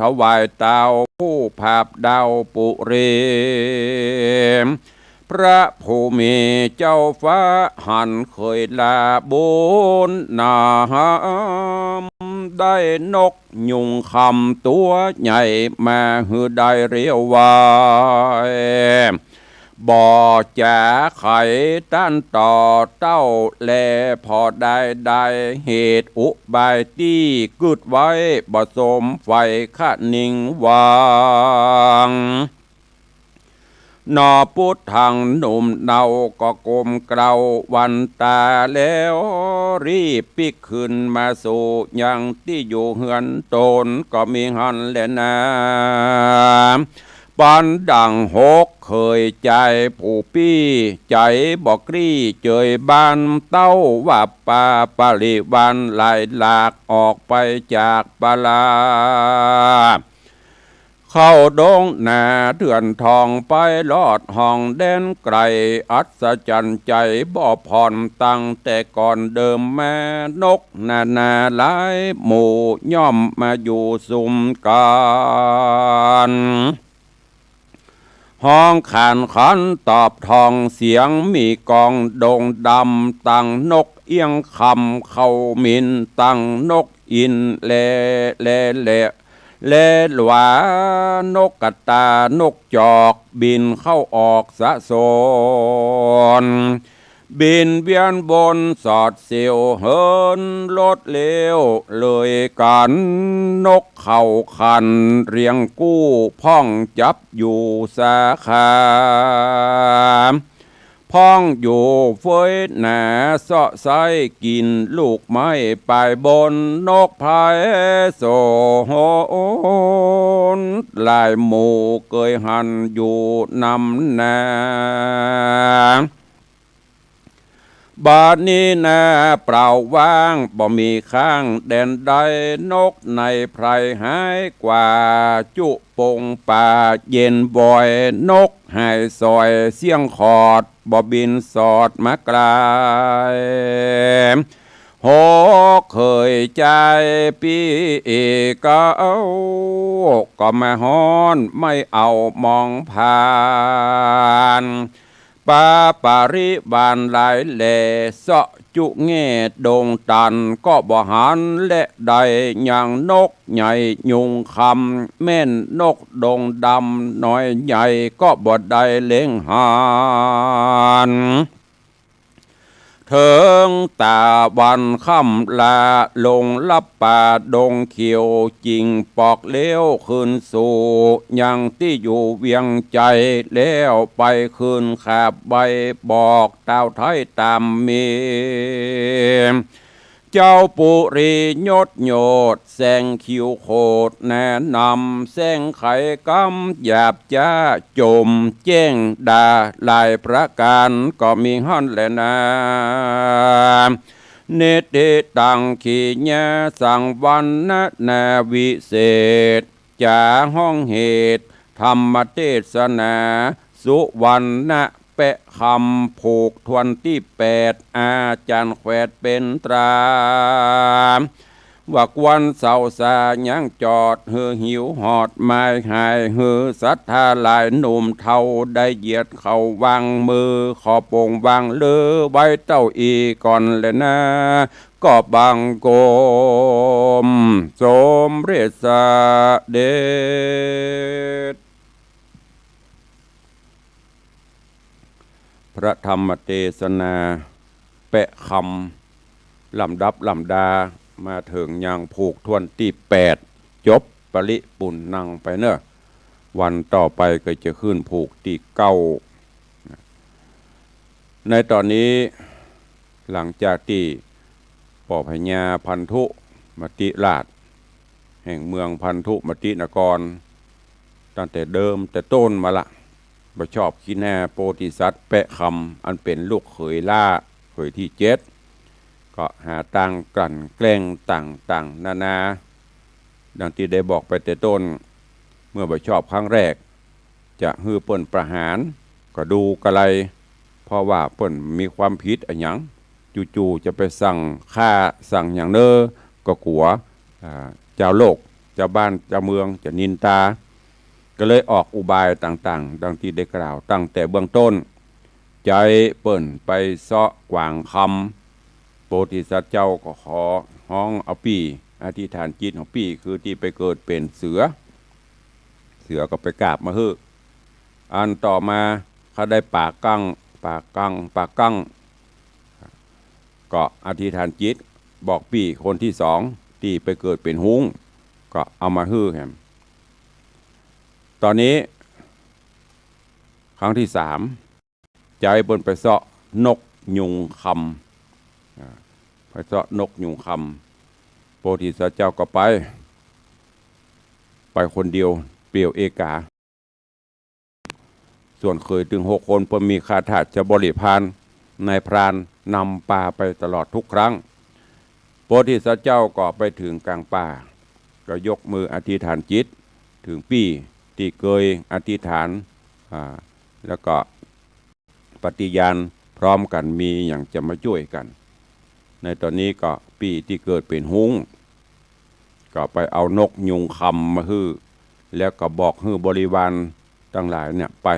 ถวายเต้า ผู้ผาบดาวปุรี พระผู้มีเจ้าฟ้าหันเขยลาบุญนำ ได้นกยูงคำตั๋วใหญ่ มาหื้อได้เรียวไว บ่จ๋าใคต้านต่อเต้าแล ผ่อได้ได้เหตุอุบายตี้กึ๊ดไว้ บ่สมใฝ่คะนิงหวัง หน่อปุดถังหนุ่มเนาก็ก้มเกล้าวันต๋า แล้วรีบปิ๊กคืนมาสู่ยังตี้อยู่เฮือนต๋น ก็มีหั้นแลนา ปันดั่งหกเขยใจ๋ผู้ปี้ ใจ๋บ่กลี้เจยบ้าน เต้าว่าปาปริวารหลายหลาก ออกไปจากปาลา เข้าดงหนาเถื่อนทอง ไปลอดห้องแดนไกล อัศจรรย์ใจ๋บ่ผ่อน ตั้งแต่ก่อนเดิมมา นกนานาหลายหมู่ ย่อมมาอยู่สุมกั๋น ฮ้องขานขันตอบทอง เสียงมีก้องดงดำ ตังนกเอี้ยงคำเข้ามิน ตังนกอินทร์แล แล แล แลหลวา นกกระตา นกจอก บินเข้าออกสะสน บินเวียนวนสอดเสี้ยวเหินลดเร็วเลยกั๋น นกเข้าขันเรียงกู้พ่องจับอยู่สาขา พ่องอยู่เฟ้ยหนาเซาะไซ้กิ๋นลูกไม้ปลายบน นกไพรโสนหลายหมู่เกยหันอยู่นำหน้า บัดนี้นาเปล่าว่างบ่มีข้างแดนใด นกในไพรหายกว่าจุปงป่าเย็นบ่อย นกหายสอยเสี้ยงขอดบ่บินสอดมาไกล หกเขยจายปี้เอกเอา ก็มาฮ้อนไม่เอามองผ่าน ปาปาริวารหลายแหล่เซาะจุแง่ดงตัน ก็บ่หันแลได้หยัง นกใหญ่ยุงคำแม่นนกดงดำน้อยใหญ่ ก็บ่ได้เล็งหัน เถิงต๋าวันค่ำลาลงลับป่าดงเขียว จิ่งปอกเลี้ยวคืนสู่ยังตี้อยู่เวียงใจ๋ แล้วไปคืนขาบใบบอกต้าวไท้ต๋ามมี เจ้าปุรียศโยดแสงคิวโขดแนะนำ แสงไขกำหยาบจ๊าจมแจ้งดาหลายประก๋าน ก็มีหั้นแลนา นิทธิตังขีญาสังวรรณนาวิเศษ จ๋าฮ้องเหตุธรรมเตสนา สุวรรณะแปะคำ ผูกถ้วนตี้แปด อาจ๋ารย์แขวดเป๋นตรา ว่าควรเศร้าสายังจอด หื้อหิวหอดหมายหาย หื้อศรัทธาหลายหนุ่มเฒ่า ได้เหยียดเข้าวางมือ ขอปงวางลือไว้เต้าอี้ก่อนแลนา ก็บังคมสมเร็จเสด็จ พระธรรมเตสนาแปะคำ ลำดับลำดา มาเถิงยังผูกถ้วนตี้แปด จบปริปุณณังไปเน่อ วันต่อไปก็จะขึ้นผูกตี้เก้า ในต๋อนนี้ หลังจากตี้ป้อพญาพันธุมติราช แห่งเมืองพันธุมตินคร ตั้งแต่เดิมแต่ต้นมาละ บ่ชอบขี้หน้าโพธิสัตว์แปะคำ อันเป๋นลูกเขยหล้า เขยตี้เจ็ด ก็หาตางกลั่นแกล้งต่างๆ นานา ดังตี้ได้บอกไปแต่ต้น เมื่อบ่ชอบครั้งแรก จะหื้อเปิ้นประหาร ก็ดูกะไร เพราะว่าเปิ้นมีความผิดอะหยัง จู่ๆ จะไปสั่งฆ่าสั่งหยังเน่อ ก็กั๋ว อ่า จาวโลก จาวบ้าน จาวเมืองจะนินตา ก็เลยออกอุบายต่างๆ ดังตี้ได้กล่าวตั้งแต่เบื้องต้น ใจ๊เปิ้นไปเซาะกวางคำ โพธิสัตว์เจ้าก็ขอฮ้องเอาปี้ อธิษฐานจิตของปี้ คือตี้ไปเกิดเป๋นเสือ เสือก็ไปกราบมาหื้อ อันต่อมา เขาได้ป๋ากั้ง ป๋ากั้ง ป๋ากั้ง ก็อธิษฐานจิตบอกปี้คนตี้สอง ตี้ไปเกิดเป๋นฮุ้ง ก็เอามาหื้อแหม ต๋อนนี้ ครั้งตี้สาม ใจ๊เปิ้นไปเซาะนกยูงคำ อ่า ไปเซาะนกยูงคำ โพธิสัตว์เจ้าก็ไป ไปคนเดียว เปลี่ยวเอกา ส่วนเขยตึงหกคน เปิ้นมีข้าทาสจะบริพาร นายพรานนำปาไปตลอดทุกครั้ง โพธิสัตว์เจ้าก็ไปเถิงก๋างป่า ก็ยกมืออธิษฐานจิต เถิงปี้ตี้เกยอธิษฐาน อ่า แล้วก็ปฏิญาณพร้อมกั๋น มีหยังจะมาจ้วยกั๋น ในต๋อนนี้ก็ปี้ตี้เกิดเป๋นฮุ้ง ก็ไปเอานกยูงคำมาหื้อ แล้วก็บอกหื้อบริวารตังหลายเนี่ยไป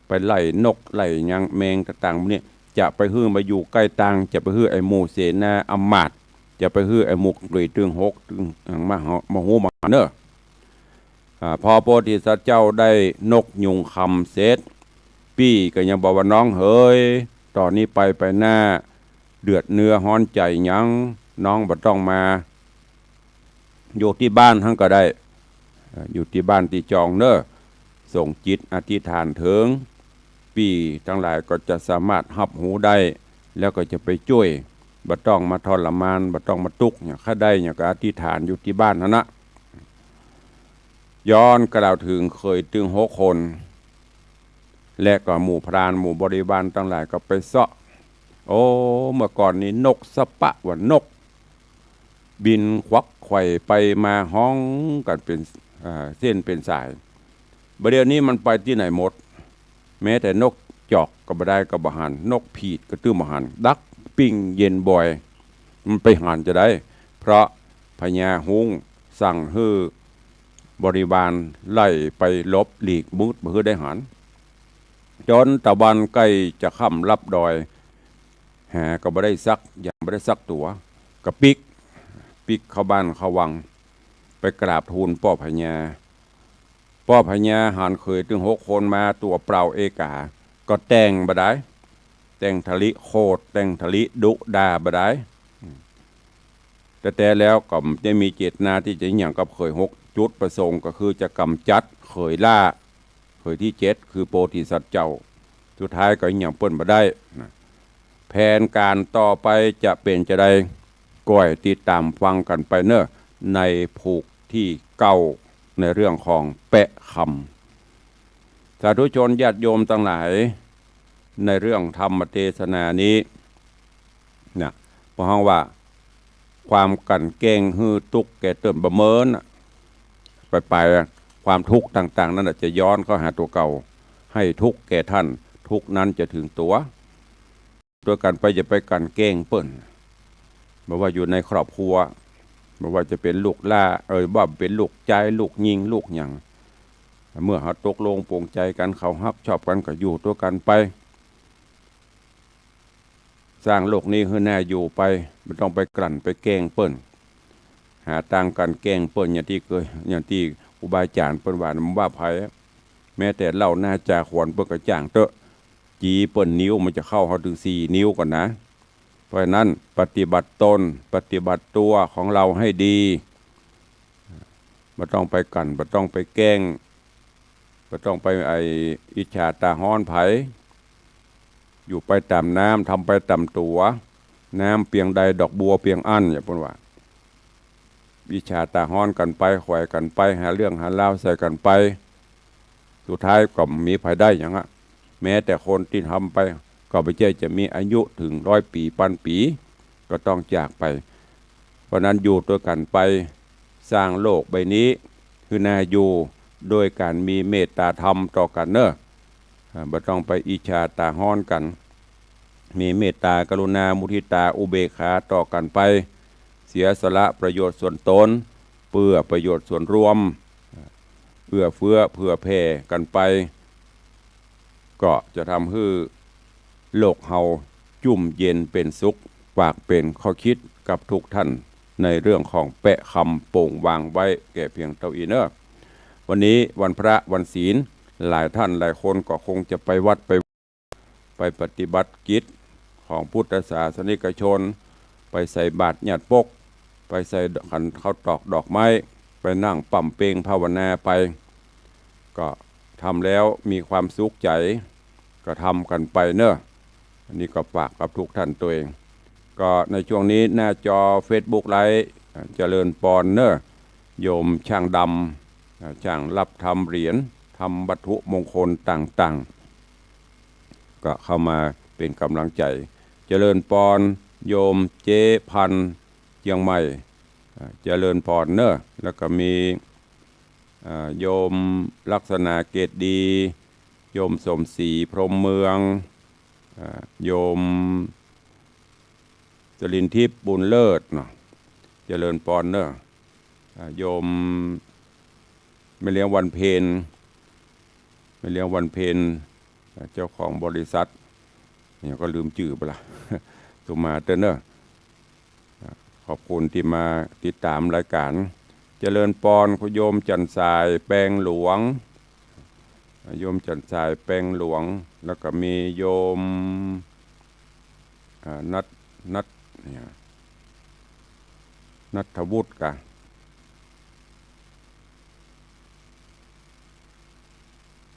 ไปไล่นกไล่หยังแมงต่างๆ หมู่นี้ จะไปหื้อมาอยู่ใก้ตาง จะไปหื้อไอ้หมู่เสนาอำมาตย์ จะไปหื้อไอ้หมู่เขยตึงหกตึงหยังมา มาฮู้มาเน่อ อ่า พอโพธิสัตว์เจ้าได้นกยูงคำเสร็จ ปี้ก็ยังบอกว่า น้องเหย ต๋อนนี้ไป ไปหน้า เดือดเนื้อฮ้อนใจ๋หยัง น้องบ่ต้องมา อยู่ตี้บ้านหั้นก็ได้ เอ่อ อยู่ตี้บ้านตี้จองเน่อ ส่งจิตอธิษฐานเถิง ปี้ตังหลายก็จะสามารถฮับฮู้ได้ แล้วก็จะไปจ้วย บ่ต้องมาทรมาน บ่ต้องมาตุ๊กข์หยัง ใค่ได้หยังก็อธิษฐานอยู่ตี้บ้านหั้นนะ ย้อนกล่าวเถิงเขยตึงหกคน และก็หมู่พรานหมู่บริวารตังหลายก็ไปเซาะ โอ้ เมื่อก่อนนี้นกสะปะว่านก บินขวักไขว่ไปมาฮ้องกั๋นเป๋น อ่า เส้นเป๋นสาย บ่าเดี่ยวนี้มันไปตี้ไหนหมด แม้แต่นกจอกก็บ่ได้ก็บ่หัน นกผีดก็ตึงบ่หัน ดักปิ้งเย็นบ่อย มันไปหันจะได้ เพราะพญาฮุ้งสั่งหื้อบริวารไล่ไปหลบหลีกมืดบ่หื้อได้หัน จ๋นตะวันใก้จะค่ำลับดอย หาก็บ่ได้สักอย่าง บ่ได้สักตั๋ว ก็ปิ๊ก ปิ๊กเข้าบ้านเข้าวัง ไปกราบทูลป้อพญา ป้อพญาหันเขยตึงหกคนมาตั๋วเปล่าเอกา ก็แต้งบ่ได้ แต้งทะลิโขด แต้งทะลิดุด่าบ่ได้ แต่แต๊แล้วก็บ่ได้มีเจตนาตี้จะหยังกับเขยหก จุดประสงค์ก็คือจะก๋ำจัดเขยล้า เขยตี้เจ็ด คือโพธิสัตว์เจ้า สุดท้ายก็หยังเปิ้นบ่ได้นะ แผนก๋านต่อไปจะเป๋นจาใด ก้อยติดต๋ามฟังกั๋นไปเน่อ ในผูกตี้เก้า ในเรื่องของแปะคำ สาธุชนญาติโยมตังหลาย ในเรื่องธรรมเตสนานี้นะ เปิ้นฮ้องว่า ความกลั่นแกล้งหื้อตุ๊กข์แก่ต๋นบ่เมินน่ะ ไปๆ ความทุกข์ต่างๆ นั้นน่ะจะย้อนเข้าหาตั๋วเก่า ให้ทุกข์แก่ท่าน ทุกข์นั้นจะถึงตั๋ว ตวยกั๋นไป อย่าไปกลั่นแกล้งเปิ้น บ่ว่าอยู่ในครอบครัว บ่ว่าจะเป๋นลูกหล้า เอ่อ ว่าเป๋นลูกจาย ลูกญิง ลูกหยัง เมื่อเฮาตกลงปลงใจ๋กั๋น เขาฮักชอบกั๋น ก็อยู่ตวยกั๋นไป สร้างโลกนี้หื้อน่าอยู่ไป บ่ต้องไปกลั่นไปแกล้งเปิ้น หาตางกลั่นแกล้งเปิ้น อย่างตี้เกย อย่างตี้ครูบาอาจ๋ารย์เปิ้นว่า บ่ว่าใผ แม้แต่เหล้าหน้าจ่าขวัญเปิ้นก็จ้างเต๊อะ จี๋เปิ้นนิ้วมันจะเข้าเฮาเถิงสี่นิ้วก่อนนะ เพราะฉะนั้นปฏิบัติตน ปฏิบัติตั๋วของเฮาให้ดี บ่ต้องไปกลั่น บ่ต้องไปแกล้ง บ่ต้องไปไอ้อิจฉาต๋าฮ้อนใผ อยู่ไปต๋ามน้ำ ทำไปต๋ามตั๋ว น้ำเปียงใดดอกบัวเปียงอั้น อย่างเปิ้นว่า อิจฉาต๋าฮ้อนกั๋นไป ไขว่กั๋นไป หาเรื่องหาราวใส่กั๋นไป สุดท้ายก็บ่มีใผได้หยังอะ แม้แต่คนตี้ทำไป ก็บ่ใจ้จะมีอายุเถิงร้อยปี๋ ปันปี๋ ก็ต้องจากไป เพราะนั้นอยู่ตวยกั๋นไป สร้างโลกใบนี้หื้อน่าอยู่ โดยก๋านมีเมตต๋าธรรมต่อกั๋นเน่อ อ่า บ่ต้องไปอิจฉาต๋าฮ้อนกั๋น มีเมตต๋ากรุณามุทิตาอุเบกขาต่อกั๋นไป เสียสละประโยชน์ส่วนตน เปื้อประโยชน์ส่วนรวม เอื้อเฟื้อเผื่อแผ่กั๋นไป ก็จะทำหื้อโลกเฮาจุ่มเย็นเป๋นสุข ฝากเป๋นข้อคิดกับทุกท่าน ในเรื่องของแปะคำโป่งวางไว้แก่เพียงเต้าอี้เน่อ วันนี้วันพระวันศีล หลายท่านหลายคนก็คงจะไปวัดไป ไปปฏิบัติกิจของพุทธศาสนิกชน ไปใส่บาตรญาติปก ไปใส่ขันข้าวตอกดอกไม้ ไปนั่งปั๊มเพลภาวนาไป ก็ทำแล้วมีความสุขใจ๋ ก็ทำกั๋นไปเน่อ อันนี้ก็ฝากกับทุกท่านตวย ก็ในช่วงนี้หน้าจอเฟซบุ๊กไลฟ์ เจริญปอนเน่อ โยมช่างดำ ช่างรับทำเหรียญ ทำวัตถุมงคลต่างๆ ก็เข้ามาเป๋นก๋ำลังใจ๋ เจริญปอน โยมเจ๊พันธุ์เจียงใหม่ อ่า เจริญปอนเน่อ แล้วก็มี อ่า โยมลักษณะเกตดี โยมสมศรีพรหมเมือง อ่า โยมจรินทิพย์บุญเลิศเนาะ เจริญปอนเน่อ อ่า โยมแม่เลี้ยงวันเพ็ญ แม่เลี้ยงวันเพ็ญ อ่า เจ้าของบริษัท เนี่ยก็ลืมจื้อไปละ สุมาเตอร์เน่อ ขอบคุณตี้มาติดต๋ามรายก๋าน เจริญปอน คุณโยมจันทร์สายแปงหลวง โยมจันทร์สายแปงหลวง แล้วก็มีโยม อ่า ณัฐ ณัฐ เนี่ย ณัฐวุฒิกะ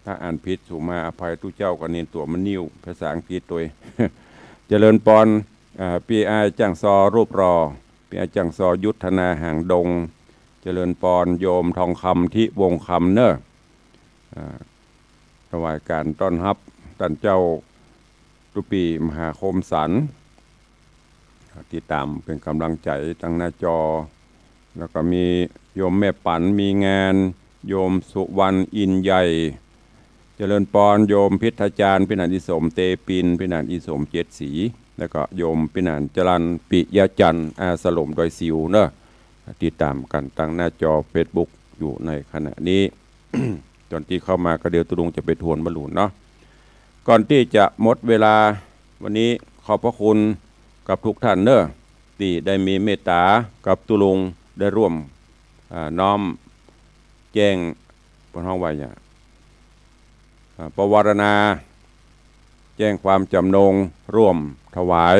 ถ้าอ่านผิดสุมาอภัย ตุ๊เจ้าก็เณรตั๋วมะนิ่ว ภาษาอังกฤษตวย เจริญปอน อ่า ปี้อ้ายจ้างซอรูปหล่อ ปี้อ้ายจ้างซอยุทธนาหางดง เจริญปอนโยมทองคำ ทิวงศ์คำเน่อ อ่า ถวายก๋านต้อนฮับต้านเจ้าตุ๊ปี้มหาคมสันต์ ติดต๋ามเป๋นก๋ำลังใจ๋ตางหน้าจอ แล้วก็มีโยมแม่ปั๋น มีงาน โยมสุวรรณ อินใหญ่ เจริญปอน โยมพิทยาจารย์ ปี้หนานอีสม เตปิน ปี้หนานอีสม เจ็ดสี แล้วก็โยมปี้หนานจรัญ ปิยะจันทร์ อาสลมดอยสิวเน่อ ติดต๋ามกั๋นตางหน้าจอเฟซบุ๊กอยู่ในขณะนี้ ต๋อนตี้เข้ามาก็เดี๋ยวตุ๊ลุงจะไปทวนบรรลุเนาะ ก่อนตี้จะหมดเวลาวันนี้ ขอบพระคุณกับทุกท่านเน่อ ตี้ได้มีเมตต๋ากับตุ๊ลุง ได้ร่วม อ่า น้อมแจ้ง เปิ้นฮ้องว่าหยัง อ่า ปวารณา แจ้งความจำนง ร่วมถวาย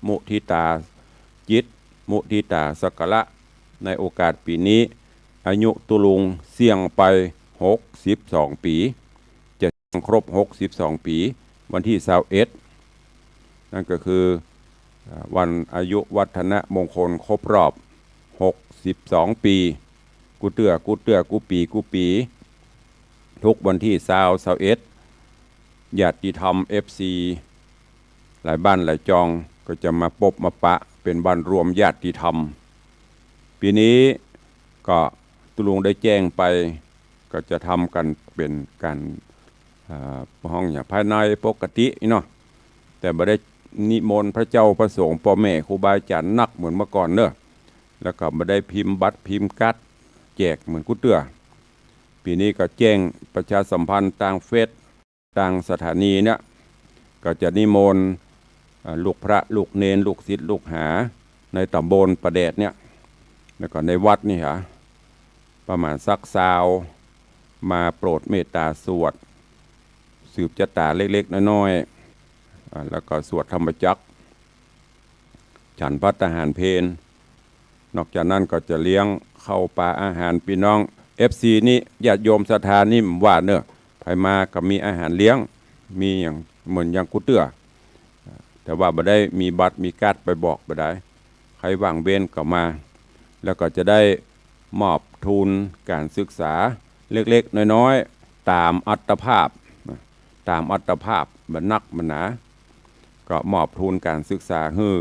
มุทิตาจิต มุทิตาสักการะ ในโอกาสปี๋นี้ อายุตุ๊ลุงเสี้ยงไป หกสิบสอง ปี๋ จะเสี้ยงครบ หกสิบสอง ปี๋ วันตี้ ซาวเอ็ด นั่นก็คือ อ่า วันอายุวัฒนมงคลครบรอบ หกสิบสอง ปี๋ กู้เตื้อ กู้เตื้อ กู้ปี๋ กู้ปี๋ ทุกวันตี้ ซาว ซาวเอ็ด ญาติธรรม เอฟซี หลายบ้านหลายจองก็จะมาปบมาปะ เป๋นวันรวมญาติธรรม ปี๋นี้ก็ตุ๊ลุงได้แจ้งไป ก็จะทำกั๋นเป๋นก๋าน อ่า ฮ้องหยัง ภายในปกติเนาะ แต่บ่ได้นิมนต์พระเจ้าพระสงฆ์ ป้อแม่ครูบาอาจ๋ารย์นักเหมือนเมื่อก่อนเน่อ แล้วก็บ่ได้พิมพ์บัตรพิมพ์การ์ดแจกเหมือนกู้เตื้อ ปี๋นี้ก็แจ้งประชาสัมพันธ์ตางเฟซ ตางสถานีเนี่ย ก็จะนิมนต์ อ่า ลูกพระลูกเณร ลูกศิษย์ลูกหา ในต๋ำบลป่าแดดเนี่ย แล้วก็ในวัดนี่หา ประมาณสักซาว มาโปรดเมตต๋าสวด สืบจะต๋าเล็กๆ น้อยๆ อ่า แล้วก็สวดธรรมจักร ฉันภัตตาหารเพล นอกจากนั้นก็จะเลี้ยงข้าวป๋าอาหารปี้น้อง เอฟซี นี่ ญาติโยมศรัทธานี่บ่ว่าเน่อ ใผมาก็มีอาหารเลี้ยง มีหยังเหมือนอย่างกู้เตื้อ แต่ว่าบ่ได้มีบัตรมีการ์ดไปบอกบ่ได้ ใผว่างเว้นก็มา แล้วก็จะได้มอบทุนก๋านศึกษาเล็กๆ น้อยๆ ต๋ามอัตภาพนะ ต๋ามอัตภาพ บ่นักบ่หนา ก็มอบทุนก๋านศึกษาหื้อ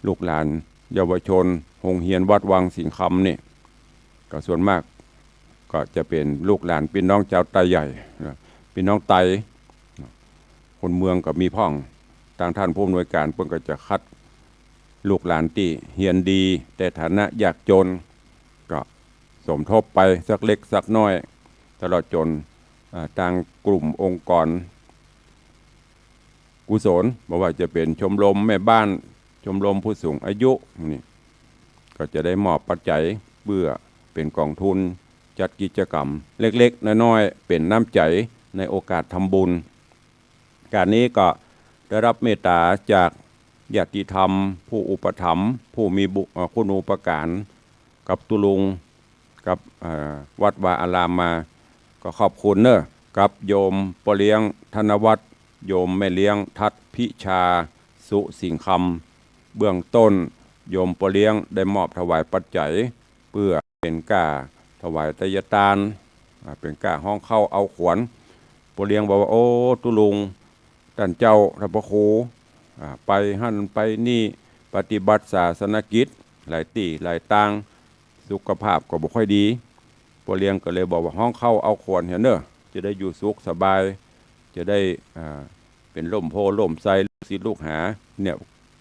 ลูกหลานเยาวชนโฮงเฮียนวัดวังสิงห์คำนี่ ก็ส่วนมากก็จะเป๋นลูกหลานปี้น้องจาวไตใหญ่นะ ปี้น้องไต คนเมืองก็มีพ่อง ตางท่านผู้อำนวยก๋านเปิ้นก็จะคัดลูกหลานตี้เฮียนดี แต่ฐานะยากจน ก็สมทบไปสักเล็กสักน้อย ตลอดจ๋น อ่า ตางกลุ่มองค์กร กุศล บ่ว่าจะเป๋นชมรมแม่บ้าน ชมรมผู้สูงอายุนี่ ก็จะได้มอบปัจจัยเปื้อเป๋นก๋องทุนจัดกิจกรรมเล็กๆ น้อยๆ เป๋นน้ำใจ๋ในโอกาสทำบุญ ก๋านนี้ก็ได้รับเมตต๋าจากญาติธรรม ผู้อุปถัมภ์ ผู้มีบุ เอ่อ คุณูปการกับตุ๊ลุง กับ เอ่อ วัดวาอารามมา ก็ขอบคุณเน่อ กับโยมป้อเลี้ยงธนวัฒน์ โยมแม่เลี้ยงทัศน์พิชา สุสิงห์คำ เบื้องต้นโยมป้อเลี้ยงได้มอบถวายปัจจัย เปื้อเป๋นก้าถวายไตยทาน อ่า เป๋นก้าฮ้องเค้าเอาขวัญ ป้อเลี้ยงบอกว่า โอ้ ตุ๊ลุง ต้านเจ้า ต้านพระครู อ่า ไปหั้นไปนี่ ปฏิบัติศาสนกิจ หลายตี้หลายตาง สุขภาพก็บ่ค่อยดี ป้อเลี้ยงก็เลยบอกว่า ฮ้องเค้าเอาขวัญเหียเน่อ จะได้อยู่สุขสบาย จะได้ อ่า เป๋นร่มโพธิ์ร่มไทร ลูกศิษย์ลูกหาเนี่ย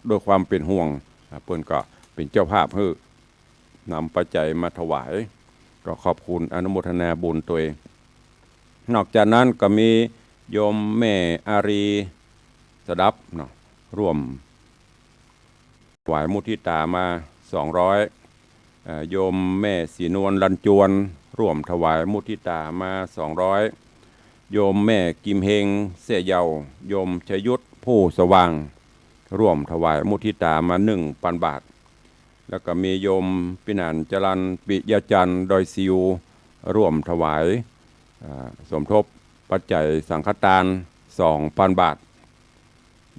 ด้วยความเป๋นห่วง อ่า เปิ้นก็เป๋นเจ้าภาพหื้อ นำปัจจัยมาถวาย ก็ขอบคุณอนุโมทนาบุญตวย นอกจากนั้นก็มีโยมแม่อารีสดับเนาะ ร่วมถวายมุทิตามา สองร้อย เอ่อ โยมแม่ศรีนวลลันจวน ร่วมถวายมุทิตามา สองร้อย โยมแม่กิมเฮง เสยเยา โยมชยุทธ ผู้สว่าง ร่วมถวายมุทิตามาหนึ่งปันบาท แล้วก็มีโยมปี้หนานจรัญ ปิยะจันทร์ ดอยสิว ร่วมถวาย อ่า สมทบปัจจัยสังฆทานสองปันบาท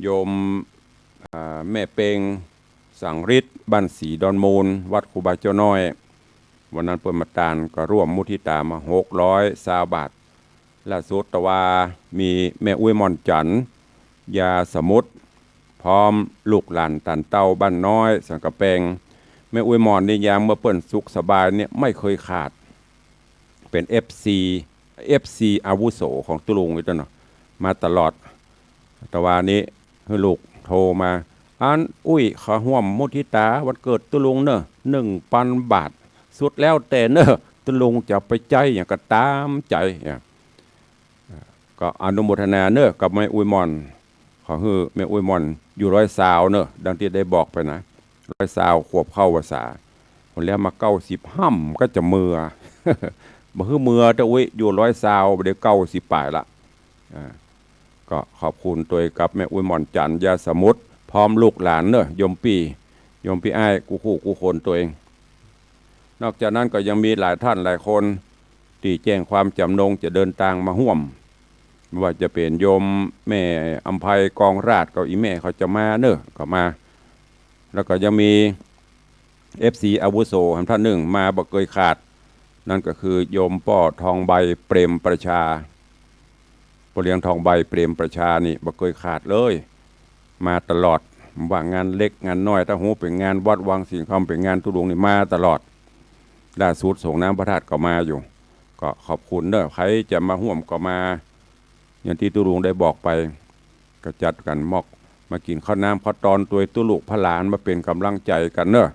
โยม อ่า แม่เปง สังฤทธิ์ บ้านศรีดอนมูล วัดครูบาเจ้าน้อย วันนั้นเปิ้นมาตานก็ร่วมมุทิตามาหกร้อยซาวบาท ล่าสุดตะวามีแม่อุ๊ยหม่อนจันทร์ ยาสมุทร พร้อมลูกหลานตานเต้าบ้านน้อยสันกำแปง แม่อุ๊ยหม่อนนี่ยามเมื่อเปิ้นสุขสบายเนี่ยไม่เคยขาด เป๋น เอฟซี เอฟซี อาวุโสของตุ๊ลุงนี่เนาะ มาตลอด ตะวานี้หื้อลูกโทรมา อันอุ๊ย ขอฮ่วมมุทิตาวันเกิดตุ๊ลุงเน่อ หนึ่งปันบาท สุดแล้วแต่เน่อ ตุ๊ลุงจะเอาไปใจ๊หยังก็ต๋ามใจ๋ เนี่ย ก็อนุโมทนาเน่อกับแม่อุ๊ยหม่อน ขอหื้อแม่อุ๊ยหม่อนอยู่ร้อยซาวเน่อ ดังตี้ได้บอกไปนะ ร้อยซาวขวบเข้าพรรษา หนแล้วมาเก้าสิบห้ำก็จะเมือ บ่หื้อเมือเต๊อะอุ๊ย อยู่ร้อยซาว บ่ได้เก้าสิบป๋ายละ อ่า ก็ขอบคุณตวยกับแม่อุ๊ยหม่อนจันทร์ ยาสมุทร พร้อมลูกหลานเน่อ โยมปี้ โยมปี้อ้าย กู้คู่กู้คนตวย นอกจากนั้นก็ยังมีหลายท่านหลายคนตี้แจ้งความจ๋ำนงจะเดินตางมาฮ่วม ไม่ว่าจะเป๋นโยมแม่อำไพกองราช ก็อี่แม่เขาจะมาเน่อ ก็มา แล้วก็ยังมี เอฟซี อาวุโสท่านนึ่งมาบ่เกยขาด นั่นก็คือโยมป้อทองใบ เปรมประชา ป้อเลี้ยงทองใบ เปรมประชานี่บ่เกยขาดเลย มาตลอด บ่ว่างานเล็กงานน้อย ถ้าฮู้เป๋นงานวัดวังสิงห์คำ เป๋นงานตุ๊ลุงนี่มาตลอด ล่าสุดสรงน้ำพระธาตุก็มาอยู่ ก็ขอบคุณเน่อ ใผจะมาฮ่วมก็มา อย่างตี้ตุ๊ลุงได้บอกไป ก็จัดกั๋นมอก มากิ๋นข้าวน้ำข้าวตอนตวยตุ๊ลุกพระหลาน มาเป๋นก๋ำลังใจ๋กั๋นเน่อ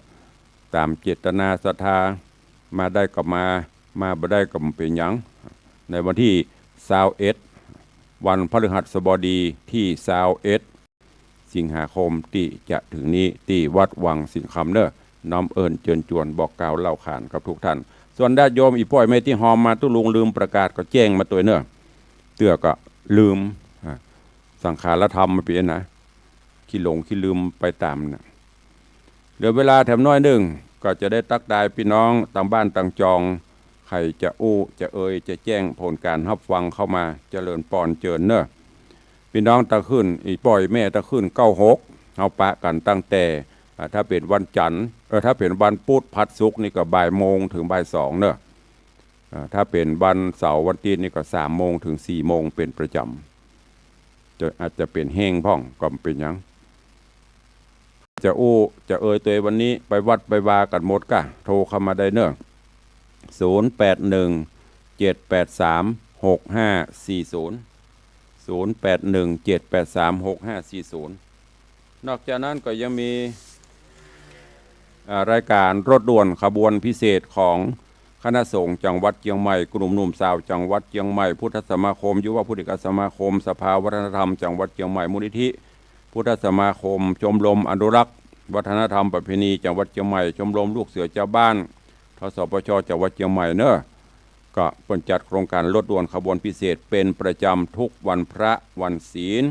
ต๋ามเจตนาศรัทธา มาได้ก็มา มาบ่ได้ก็บ่เป๋นหยัง ในวันตี้ซาวเอ็ด วันพฤหัสบดีตี้ซาวเอ็ด สิงหาคมตี้จะเถิงนี้ ตี้วัดวังสิงห์คำเน่อ น้อมเอิ้นเจิญจวนบอกกล่าวเล่าขานกับทุกท่าน ส่วนญาติโยมอี่ป้อยแม่ตี้ฮอมมาตุ๊ลุงลืมประกาศก็แจ้งมาตวยเน่อ เตื้อก็ลืม อ่า สังขารธรรมมันเป๋นนะ ขี้หลงขี้ลืมไปต๋ามน่ะ เหลือเวลาแถมน้อยนึ่ง ก็จะได้ตั๊กทายปี้น้องตางบ้านตางจอง ใผจะอู้จะเอ่ยจะแจ้งผลก๋านฮับฟังเข้ามา เจริญปอนเจิญเน่อ ปี้น้องตางคืน อี่ป้อยแม่ตางคืนเก้าหก เฮาปะกั๋นตั้งแต่ อ่า ถ้าเป๋นวันจันทร์ เออ ถ้าเป๋นวันปุธ พฤหัส ศุกร์นี่ก็บ่ายโมงเถิงบ่ายสองเน่อ อ่า ถ้าเป๋นวันเสาร์วันอาทิตย์นี่ก็สามโมงเถิงสี่โมงเป๋นประจ๋ำ จะ อาจจะเป๋นแฮงพ่องก็บ่เป๋นหยัง จะอู้จะเอ่ยตวยวันนี้ไปวัดไปวากั๋นหมดก้า โทรเข้ามาได้เน่อ ศูนย์แปดหนึ่ง เจ็ดแปดสาม หกห้าสี่ศูนย์ ศูนย์แปดหนึ่ง เจ็ดแปดสาม หกห้าสี่ศูนย์ นอกจากนั้นก็ยังมี อ่า รายก๋านรถด่วนขบวนพิเศษของคณะสงฆ์จังหวัดเจียงใหม่ กลุ่มหนุ่มสาวจังหวัดเจียงใหม่ พุทธสมาคม ยุวพุทธิกสมาคม สภาวัฒนธรรมจังหวัดเจียงใหม่ มูลนิธิพุทธสมาคม ชมรมอนุรักษ์วัฒนธรรมประเพณีจังหวัดเจียงใหม่ ชมรมลูกเสือชาวบ้าน ทสปช จังหวัดเจียงใหม่เน่อ ก็เปิ้นจัดโครงก๋านรถด่วนขบวนพิเศษเป๋นประจ๋ำทุกวันพระวันศีล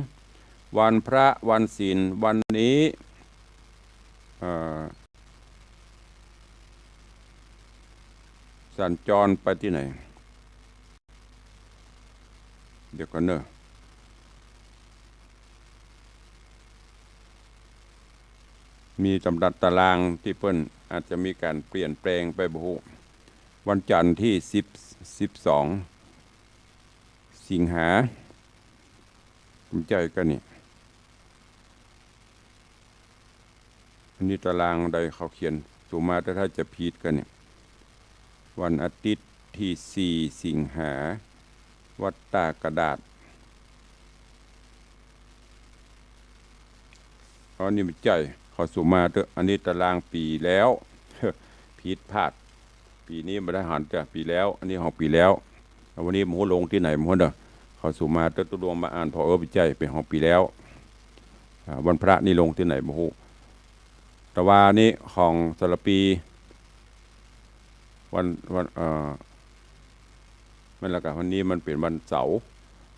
วันพระวันศีลวันนี้ เอ่อ สัญจรไปตี้ไหน เดี๋ยวก่อนเน่อ มีตำรับตารางตี้เปิ้นอาจจะมีก๋านเปลี่ยนแปลงไปบ่ฮู้ วันจันทร์ตี้สิบ สิบสอง สิงหา บ่ใจ้ก้านี่ อันนี้ตารางใดเขาเขียน สุมา แต่ถ้าจะผิดก้านี่ วันอาทิตย์ตี้สี่ สิงหา วัดต้ากระดาษ อันนี้บ่ใจ้ เขาสุมาเต๊อะ อันนี้ตารางปี๋แล้ว ผิดพลาด ปี๋นี้บ่ได้หันเต๊อะ ปี๋แล้ว อันนี้ของปี๋แล้ว แล้ววันนี้บ่ฮู้ลงตี้ไหนบ่ฮู้เน่อ เขาสุมาเต๊อะ ตุ๊ลุงมาอ่านผ่อ เออ บ่ใจ้ เป๋นของปี๋แล้ว อ่า วันพระนี่ลงตี้ไหนบ่ฮู้ ตะวานี้ของสารภี วัน วัน เอ่อ แม่นแล้วก้า วันนี้มันเป๋นวันเสาร์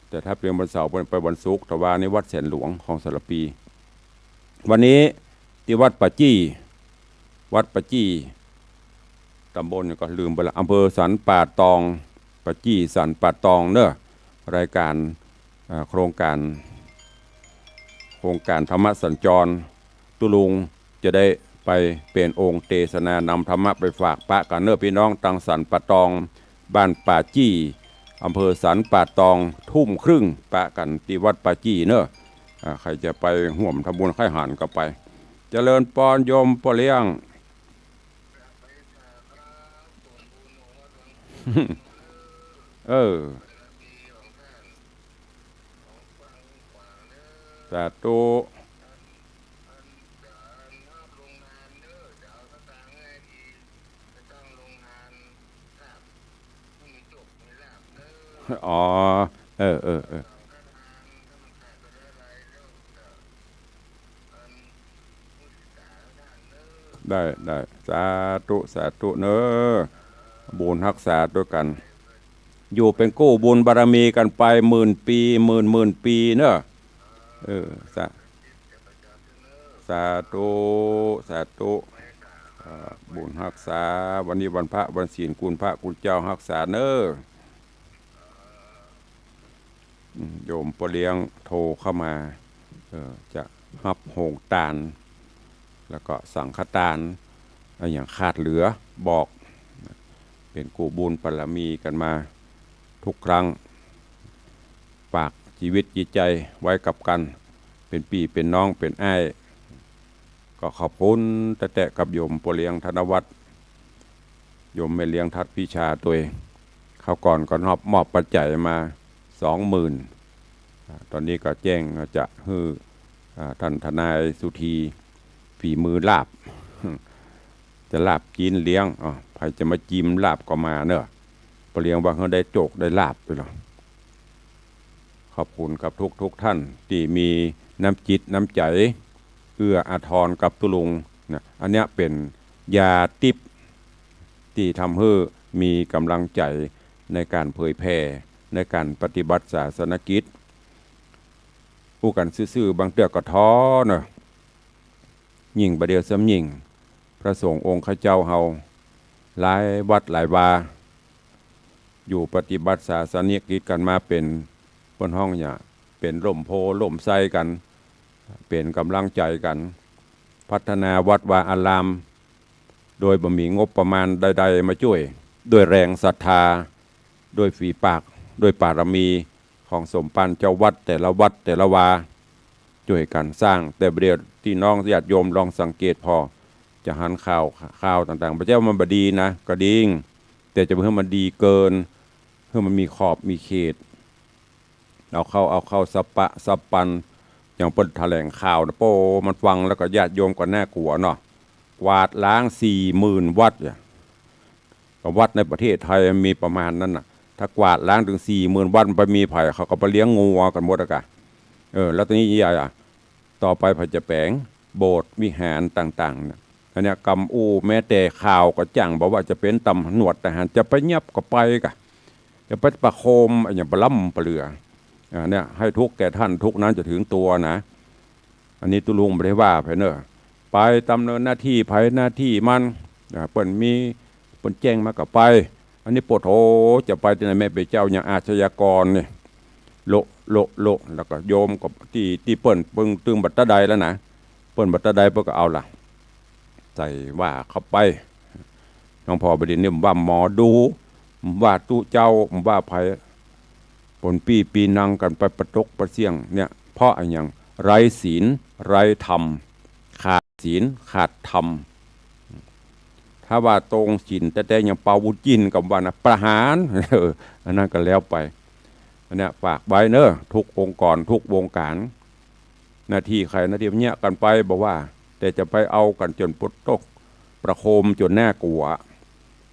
แต่ถ้าเป๋นวันเสาร์ไปวันศุกร์ ตะวานี้วัดแสนหลวงของสารภี วันนี้ตี้วัดป่าจี้ วัดป่าจี้ ตำบลก็ลืมไปละ อำเภอสันป่าตอง ป่าจี้สันป่าตองเนอะ รายก๋าน อ่า โครงก๋าน โครงก๋านธรรมสัญจร ตุ๊ลุงจะได้ไปเป๋นองค์เตสนานำธรรมะไปฝากปะกั๋นเนอะ ปี้น้องตังสันป่าตอง บ้านป่าจี้ อำเภอสันป่าตอง ทุ่มครึ่งปะกั๋นตี้วัดป่าจี้เนอะ อ่า ใผจะไปฮ่วมทำบุญใค่หันก็ไป เจริญปอนโยมป้อเลี้ยง เออ สาธุ อ๋อ เออ เออ เออ ได้ ได้ สาธุ สาธุเนอะ บุญฮักษาตวยกั๋น อยู่เป๋นกู้บุญบารมีกั๋นไปหมื่นปี๋ หมื่นหมื่นปี๋เนอะ เออ สา สาธุ สาธุ อ่า บุญฮักษา วันนี้วันพระวันศีล คุณพระคุณเจ้าฮักษาเนอะ อืม โยมป้อเลี้ยงโทรเข้ามา เอ่อ จะฮับโฮงตาน แล้วก็สังฆตาน อะหยังขาดเหลือบอก เป๋นกู้บุญบารมีกั๋นมาทุกครั้ง ฝากจีวิตจิตใจ๋ไว้กับกั๋น เป๋นปี้เป๋นน้องเป๋นอ้าย ก็ขอบคุณแต๊ๆ กับโยมป้อเลี้ยงธนวัฒน์ โยมแม่เลี้ยงทัดพิชาตวย คราวก่อนก็มอบ มอบปัจจัยมาสองหมื่น อ่า ตอนนี้ก็แจ้งว่าจะหื้อ อ่า ท่านทนายสุธี ฝีมือลาบ จะลาบจี๋นเลี้ยง อ้าว ใผจะมาจิมลาบก็มาเนอะ ป้อเลี้ยงว่าหื้อได้โจคได้ลาบไปละ ขอบคุณกับทุกๆ ท่านตี้มีน้ำจิตน้ำใจ๋ เอื้ออาทรกับตุ๊ลุงนะ อันเนี้ยเป๋นยาติ๊บตี้ทำหื้อมีก๋ำลังใจ๋ในก๋านเผยแผ่ ในก๋านปฏิบัติศาสนกิจ อู้กั๋นซื่อๆ บางเตื้อก็ท้อเนอะ ยิ่งบ่าเดี่ยวซ้ำยิ่ง พระสงฆ์องค์ข้าเจ้าเฮา หลายวัดหลายวา อยู่ปฏิบัติศาสนกิจกั๋นมาเป๋น เปิ้นฮ้องหยัง เป๋นร่มโพธิ์ร่มไทรกั๋น เป๋นก๋ำลังใจ๋กั๋น พัฒนาวัดวาอาราม โดยบ่มีงบประมาณใดๆ มาจ้วย ด้วยแรงศรัทธา ด้วยฝีปาก ด้วยบารมีของสมภารเจ้าวัดแต่ละวัดแต่ละวา จ้วยกั๋นสร้าง แต่บ่าเดี่ยวตี้น้องญาติโยมลองสังเกตผ่อ จะหันข่าว ข่าวต่างๆ บ่ใจ้ว่ามันบ่ดีนะ ก็ดี แต่จะบ่หื้อมันดีเกิน หื้อมันมีขอบมีเขต เอาเข้า เอาเข้าสะปะสะปัน อย่างเปิ้นแถลงข่าวนะ โป้ มันฟังแล้วก็ญาติโยมก็น่ากลัวเนาะ กวาดล้างสี่หมื่นวัดเนี่ย ก็วัดในประเทศไทยมันมีประมาณนั้นน่ะ ถ้ากวาดล้างเถิงสี่หมื่นวัด มันไปมีใผ เขาก็ไปเลี้ยงงัวกั๋นหมดอะกะ เออ แล้วตี้นี้ใหญ่อะ ต่อไปเปิ้นจะแป๋งโบสถ์วิหารต่างๆ เนี่ย อันเนี้ยกำอู้ แม้แต่ข่าวก็จั่ง บ่ว่าจะเป๋นตำรวจทหาร จะไปยับก็ไปกะ จะไปประโคมอะหยังปะล้ำปะเหลือ อ่า เนี่ย ให้ทุกข์แก่ท่าน ทุกข์นั้นจะถึงตัวนะ อันนี้ตุ๊ลุงบ่ได้ว่าใผเนอะ ไปดำเนินหน้าตี้ใผหน้าตี้มัน อ่า เปิ้นมี เปิ้นแจ้งมาก็ไป อันนี้โปโถ จะไปตี้ไหน แม่เป๋นเจ้าอย่างอาชญากรนี่ โละ โละ โละ แล้วก็โยมก็ตี้ ตี้เปิ้น เปิ้นตึงบ่าตะใดแล้วนะ เปิ้นบ่าตะใดเปิ้นก็เอาละ ใส่ว่าเข้าไป หลวงพ่อบ่าเดี่ยวนี้ว่าหมอดู ว่าตุ๊เจ้า ว่าใผ ปนปี้ปีนังกั๋นไปปะตกปะเสี้ยงเนี่ย เพราะอะหยัง ไร้ศีล ไร้ธรรม ขาดศีล ขาดธรรม ถ้าว่าตรงศีลแต๊ๆ ยังเป่าบุญจีนกั๋นว่านะ ประหาร เออ อันนั้นก็แล้วไป อันเนี้ยฝากไว้เนอะ ทุกองค์กร ทุกวงก๋าน หน้าตี้ใผหน้าตี้มันเยียะกั๋นไปบ่ว่า แต่จะไปเอากั๋นจ๋นปะตก ประโคมจ๋นน่ากลัว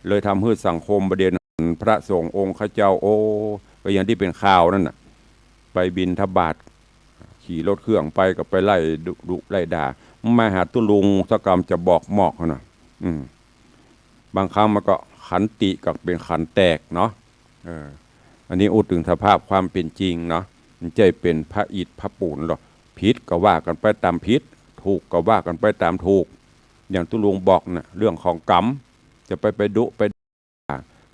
เลยทำหื้อสังคมบ่าเดี่ยวนั้น พระสงฆ์องค์ข้าเจ้า โอ้ ก็อย่างตี้เป๋นข่าวนั่นน่ะ ไปบิณฑบาต ขี่รถเครื่องไปก็ไปไล่ดุ ดุไล่ด่า มาหาตุ๊ลุงสักกำจะบอกมอกเขาน่ะ อืม บางครั้งมันก็ขันติก็เป๋นขันแตกเนาะ เออ อันนี้อู้เถิงสภาพความเป๋นจริงเนาะ บ่ใจ้เป๋นพระอิฐพระปูนหรอก ผิดก็ว่ากั๋นไปต๋ามผิด ถูกก็ว่ากั๋นไปต๋ามถูก อย่างตุ๊ลุงบอกน่ะ เรื่องของกรรม จะไป ไปดุไป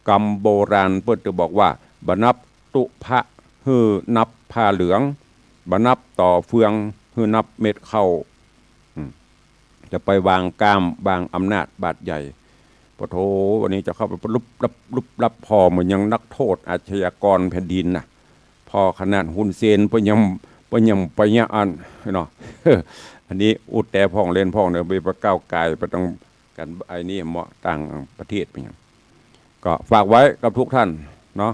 กรรมโบราณเปิ้นจะบอกว่า บ่นับตุ๊พะหื้อนับผ้าเหลือง บ่นับต่อเฟืองหื้อนับเม็ดข้าว อืม จะไปวางก้ามวางอำนาจบาดใหญ่ ปะโถ วันนี้จะเข้าไปลุบลับลุบลับ ผ่อเหมือนอย่างนักโทษอาชญากรแผ่นดินน่ะ ผ่อขนาดฮุนเซนเปิ้นยัง เปิ้นยังไปเนี่ยอันเนาะ อันนี้อู้แต่พ่องเล่นพ่องเนาะ ไป ไปก้าวก่ายไปตางกั๋น ไอ้นี่เหมาะต่างประเทศไปเนี่ย ก็ฝากไว้กับทุกท่านเนาะ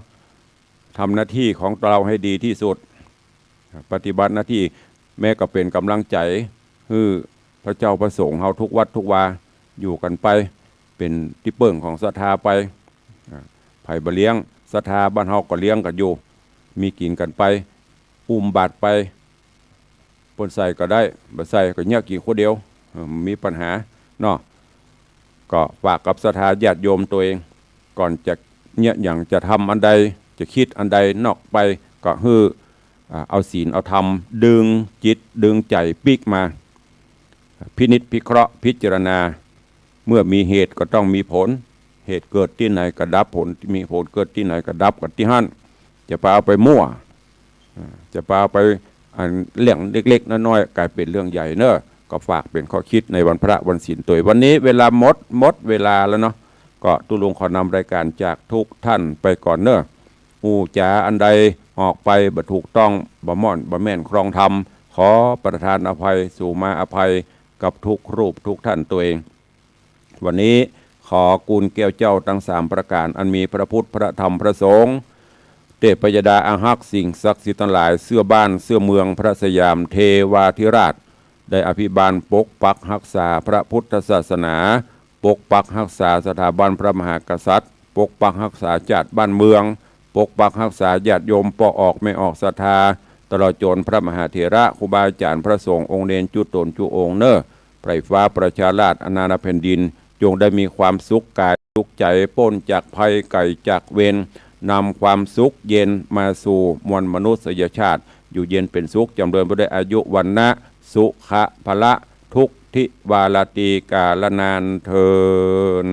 ทำหน้าที่ของเราให้ดีที่สุด ปฏิบัติหน้าที่ แม้ก็เป๋นก๋ำลังใจ๋หื้อพระเจ้าพระสงฆ์เฮาทุกวัดทุกวา อยู่กั๋นไป เป๋นตี้เปิ้งของศรัทธาไป อ่า ใผบ่เลี้ยงศรัทธาบ้านเฮาก็เลี้ยงกั๋นอยู่ มีกิ๋นกั๋นไป อุ้มบาตรไป เปิ้นใส่ก็ได้ บ่ใส่ก็เยียะกิ๋นคนเดียว เออ บ่มีปัญหาเนาะ ก็ฝากกับศรัทธาญาติโยมตัวเอง ก่อนจะเยียะหยัง จะทำอันใด จะกึ๊ดอันใดนอกไป ก็หื้อ อ่า เอาศีลเอาธรรม ดึงจิตดึงใจ๋ปิ๊กมา พินิจพิเคราะห์พิจารณา เมื่อมีเหตุก็ต้องมีผล เหตุเกิดตี้ไหนก็ดับ ผล มีผลเกิดตี้ไหนก็ดับกั๋นตี้หั้น จะไปเอาไปมั่ว อ่า จะไปเอาไปอันเรื่องเล็กๆ น้อยๆ ก๋ายเป๋นเรื่องใหญ่เนาะ ก็ฝากเป๋นข้อกึ๊ดในวันพระวันศีลตวย วันนี้เวลาหมด หมดเวลาแล้วเนาะ ก็ตุ๊ลุงขอนำรายการจากทุกท่านไปก่อนเนาะ อู้จ๋าอันใดออกไปบ่ถูกต้อง บ่ม่อน บ่แม่นครองธรรม ขอประทานอภัย สู่มาอภัยกับทุกรูปทุกท่านตัวเอง วันนี้ขอกุณแก้วเจ้าตังสามประก๋าน อันมีพระพุทธ พระธรรม พระสงฆ์ เตพยดาอาฮักษ์ สิ่งศักดิ์สิทธิ์ตังหลาย เสื้อบ้าน เสื้อเมือง พระสยามเทวาธิราช ได้อภิบาลปกปักฮักษาพระพุทธศาสนา ปกปักฮักษาสถาบันพระมหากษัตริย์ ปกปักฮักษาจาติบ้านเมือง ปกปักฮักษาญาติโยมป้อออกแม่ออกศรัทธา ตลอดจ๋นพระมหาเถระ ครูบาอาจ๋ารย์ พระสงฆ์องค์เณรจุ๊ต๋นจุ๊องค์เนาะ ไพร่ฟ้าประชาราษฎร์ อาณาแผ่นดิน จงได้มีความสุขก๋ายสุขใจ๋ ป๊นจากภัยไก๋จากเวร นำความสุขเย็นมาสู่มวลมนุษยชาติ อยู่เย็นเป๋นสุข จ๋ำเริญไปด้วยอายุ วรรณะ สุขะ พละ ทุกข์ ทิวาราตรี กาลนานเทอญ